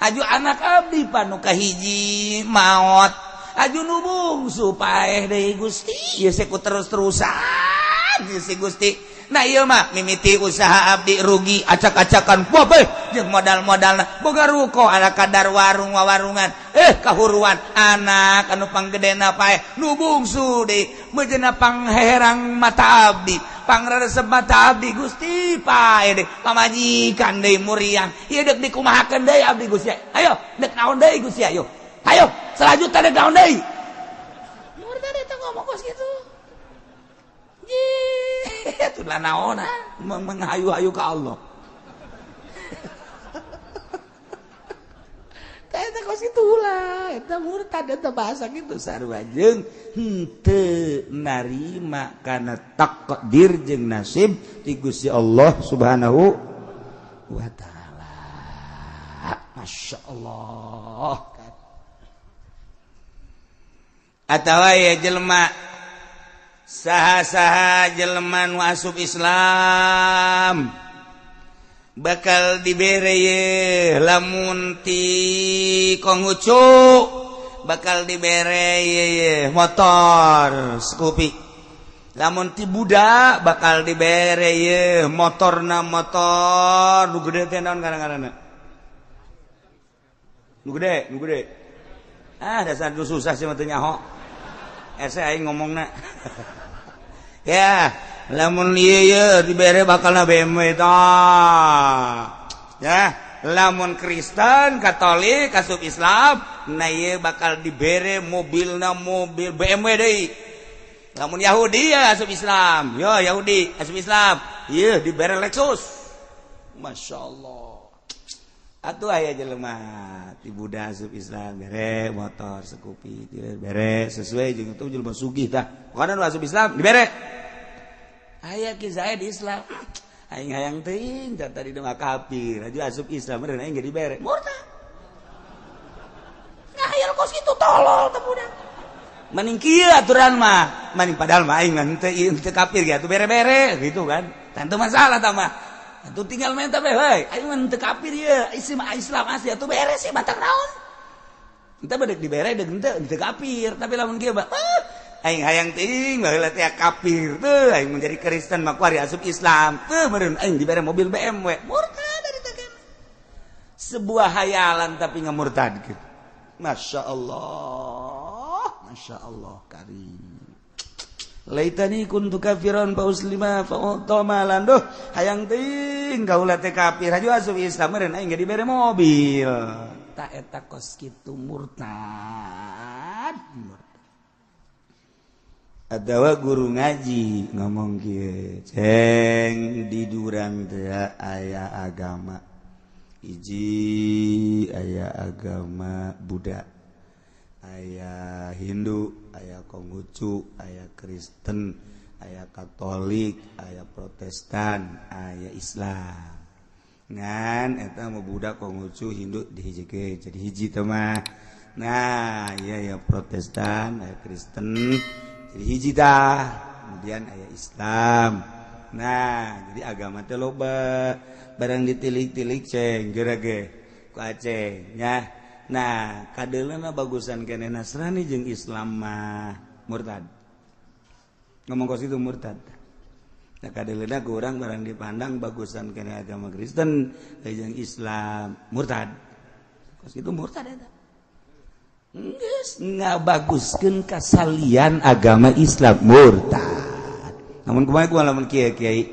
Aju anak abdi panu kahiji maot, aju nu bungsu paeh deui Gusti, ieu ku terus-terusan ieu si Gusti. Nah ieu mah mimiti usaha abdi rugi acak-acakan bobeh jeung modal-modalna, boga ruko ala kadar warung wawarungan, kahuruan anak anu panggedena paeh, nu bungsu deui meujeuhna pangherang mata abdi, pangresep mata abdi Gusti paeh deui, pamajikan deui muriang, ieu deuk dikumahakeun deui abdi Gusti, ayo deuk naon deui Gusti, ayo ayo selanjutnya deuk naon deui. Murtad eta ngomong kos kitu. Itu lah naona menghayu-hayu ke Allah. Eta kos kitu lah, eta murtad eta bahasa kitu sarua jeung henteu narima kana takdir jeung nasib ti Gusti Allah Subhanahu wa taala. Masya Allah. Atawa ya jelema saha-saha jelema nu asup Islam bakal dibere ye lamun ti Konghucu bakal dibere ye motor Scoopy, lamun ti Buddha bakal dibere ye motorna motor nu gede teh naon ngaranna nu gede, nu gede. Ah dasar nu susah sih mah teu nyaho. Ese aing ngomongna. Ya, lamun ieu ye dibere bakalna BMW tah. Ya, lamun Kristen, Katolik, asup Islam, nah ieu bakal dibere mobilna mobil BMW deui. Lamun Yahudi ya asup Islam, yo Yahudi asup Islam, ieu dibere Lexus. Masya Allah. Atuh aya jelema ti Buddha asup Islam bere motor Scoopy bere sesuai jeung itu jelema sugih tah. Pokona nu asup Islam dibere. Aya ki Zaid Islam. Aing hayang teuing tah tadi mah kafir, aju asup Islam meureun aing ge dibere. Murtad. Ngahayal kos kitu tolol teh budak. Mending kieu aturan mah, mending padahal mah aing mah henteu kafir ge atuh bere-bere gitu kan. Tentu masalah tah mah. Atuh tinggal minta be heuy, aing mah henteu kafir ieu, isi mah Islam asli atuh beres sih batang naon. Henteu bedek dibere deuk henteu kafir, tapi lamun kieu mah aing hayang teuing baheula teh kafir teu aing menjadi Kristen mah kuari asup Islam teu meureun aing dibere mobil BMW. Murtad dari teh. Sebuah hayalan tapi ngamurtadkeun. Masya Allah, Masya Allah karim. Laitani kuntu kafiran fa uslima fa utama lan duh hayang teuing kaula teh kafir aju asup Islam meureun aing ge dibere mobil. Ta eta kos kitu murtad. Atawa guru ngaji ngomong kieu, ceng di durang teh aya agama. Hiji aya agama Buddha, aya Hindu, aya Konghucu, aya Kristen, aya Katolik, aya Protestan, aya Islam. Ngan eta mah Buddha, Konghucu, Hindu dihijikeun jadi hiji teh mah. Nah, iya ya Protestan, aya Kristen jadi hiji tah. Kemudian aya Islam. Nah, jadi agama teh loba. Barang ditilik-tilik ceng gerage ku Aceh nya. Nah, kadeuleuhna bagusan keneh Nasrani jeung Islam mah murtad. Ngomong kos itu murtad. Nah, kadeuleuhna ku urang barang dipandang bagusan keneh agama Kristen jeung Islam murtad. Kos itu murtad eta. Geus ngabaguskeun kasalian agama Islam murtad. Namun kumaha gua lamun kiai-kiai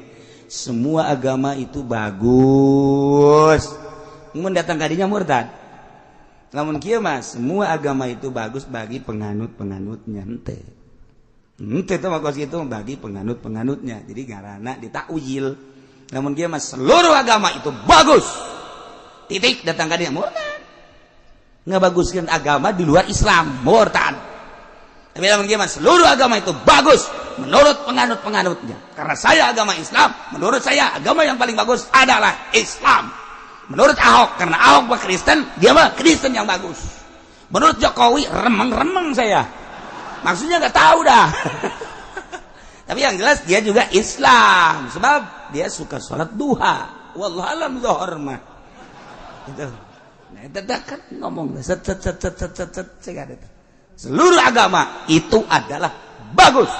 semua agama itu bagus. Mun datang ka dinya murtad. Lamun kieu mah semua agama itu bagus bagi penganut-penganutnya henteu. Henteu teh mah kos kitu bagi penganut-penganutnya. Jadi ngaranna ditakwil. Lamun kieu mah seluruh agama itu bagus. Titik datang ka dinya murtad. Ngebaguskan agama di luar Islam murtad. Tapi lamun kieu mah seluruh agama itu bagus menurut penganut-penganutnya. Karena saya agama Islam, menurut saya agama yang paling bagus adalah Islam. Menurut Ahok, karena Ahok mah Kristen, dia mah Kristen yang bagus. Menurut Jokowi, remeng-remeng saya. Maksudnya nggak tahu dah. Tapi yang jelas dia juga Islam, sebab dia suka sholat duha. Wallahu alam zuhur mah. Itu. Nah, itu kan ngomong set set set set set set set. Seluruh agama itu adalah bagus.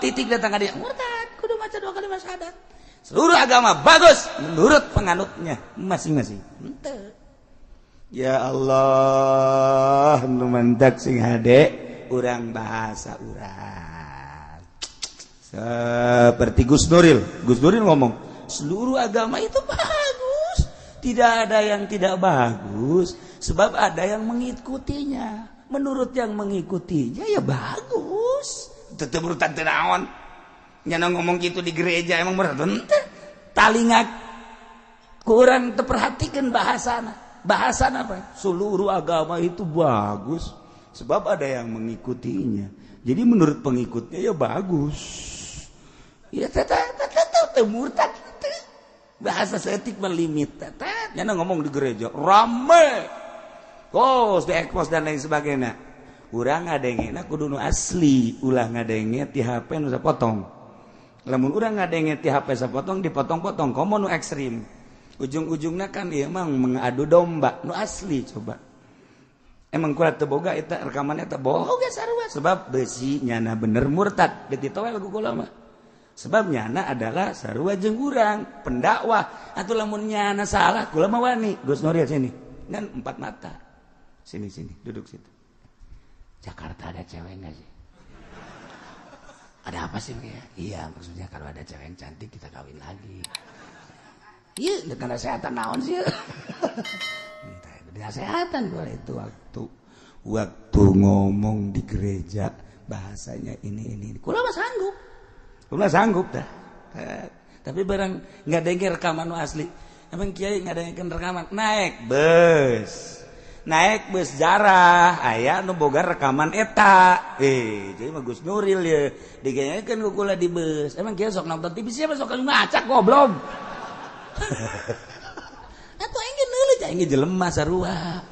Titik datang dia murtad, kudu maca dua kali syahadat. Seluruh agama bagus menurut penganutnya masing-masing. Henteu. Ya Allah, nu mantak sing hade urang bahasa urang. Seperti Gus Nuril. Gus Nuril ngomong, seluruh agama itu bagus. Tidak ada yang tidak bagus, sebab ada yang mengikutinya. Menurut yang mengikutinya ya bagus. Tetep murtad teu naon. Nyana ngomong gitu di gereja emang murtad henteu. Talinga kurang terperhatikan bahasana. Bahasana apa? Seluruh agama itu bagus sebab ada yang mengikutinya. Jadi menurut pengikutnya ya bagus. Ya teteh murtad teh. Bahasa seetik melimit teteh. Nyana ngomong di gereja rame. Kos di ekpos dan lain sebagainya. Urang ngadengena kudu nu asli, ulah ngadenge ti HP nu sapotong. Lamun urang ngadenge ti HP sapotong dipotong-potong komo nu ekstrim. Ujung-ujungna kan ieu mah mengadu domba nu asli coba. Emang kula teu boga eta rekaman eta boga sarua sebab besi nyana bener murtad deuk ditowel ku kula mah. Sebab nyana adalah sarua jeung urang pendakwah atuh lamun nyana salah kula mah wani. Gus Nuril sini ngan empat mata. Sini sini duduk situ. Jakarta ada cewek enggak sih? Ada apa sih ya? Iya, maksudnya kalau ada cewek yang cantik kita kawin lagi. Iya, dengan kesehatan naon sih? Kesehatan boleh itu waktu ngomong di gereja bahasanya ini. Kula mah sanggup. Kula sanggup dah. Tapi barang nggak denger rekaman nu asli. Emang kiai nggak dengerin rekaman, naik bus. Naik bus jarah aya nu boga rekaman eta. Jadi mah Gus Nuril ya digenyekeun ku kula di bus. Emang kieu sok nonton TV siapa sok ngacak goblok. Atuh aing ge neuleuh aing ge jelema sarua.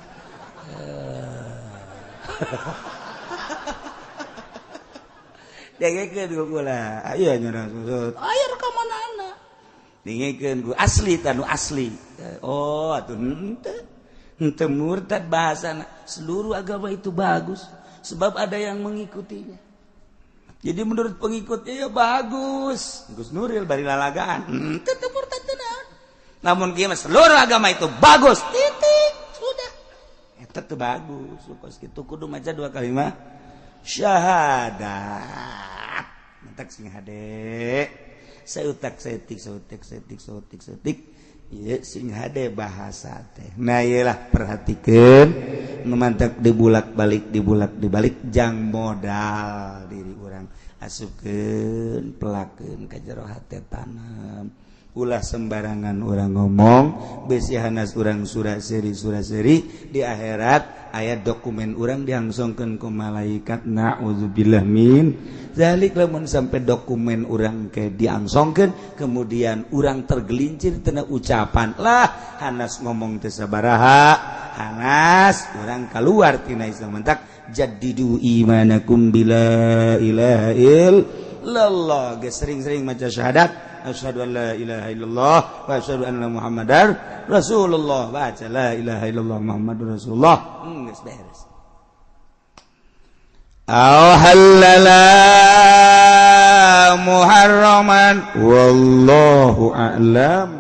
Dengekeun ku kula. Aya nya susut. Aya rekamanana. Dengekeun ku asli tah nu asli. Oh atuh henteu. Henteu murtad bahasana. Seluruh agama itu bagus sebab ada yang mengikutinya. Jadi menurut pengikutnya ya bagus. Gus Nuril bari lalagaan. Henteu teu murtad teu naon. Namun kieu mah seluruh agama itu bagus. Titik. Sudah. Eta teu bagus. Kos kitu kudu maca dua kalimat syahadat. Mantak sing hade. Sautak saeutik sautik saeutik sautik saeutik. Ieu sing hade bahasa teh. Nah ieu lah perhatikeun nu mantak dibulak-balik dibulak-dibalik jang modal diri urang asupkeun pelakeun ka jero hate tanam. Ulah sembarangan urang ngomong besi hanas urang sura seri di akhirat aya dokumen urang diangsongkeun ku malaikat. Na'udzubillah min zalik. Lamun sampai dokumen urang ke diangsongkeun kemudian urang tergelincir tina ucapan lah hanas ngomong teu sabaraha hanas urang keluar tina Islam. Mentak jaddidu imanakum bila ilaha illallah. Geus sering-sering maca syahadat. Asyhadu an la ilaha illallah wa asyhadu anna Muhammadar Rasulullah. Baca la ilaha illallah Muhammadur Rasulullah. Geus beres. Aw halala muharraman wallahu a'lam.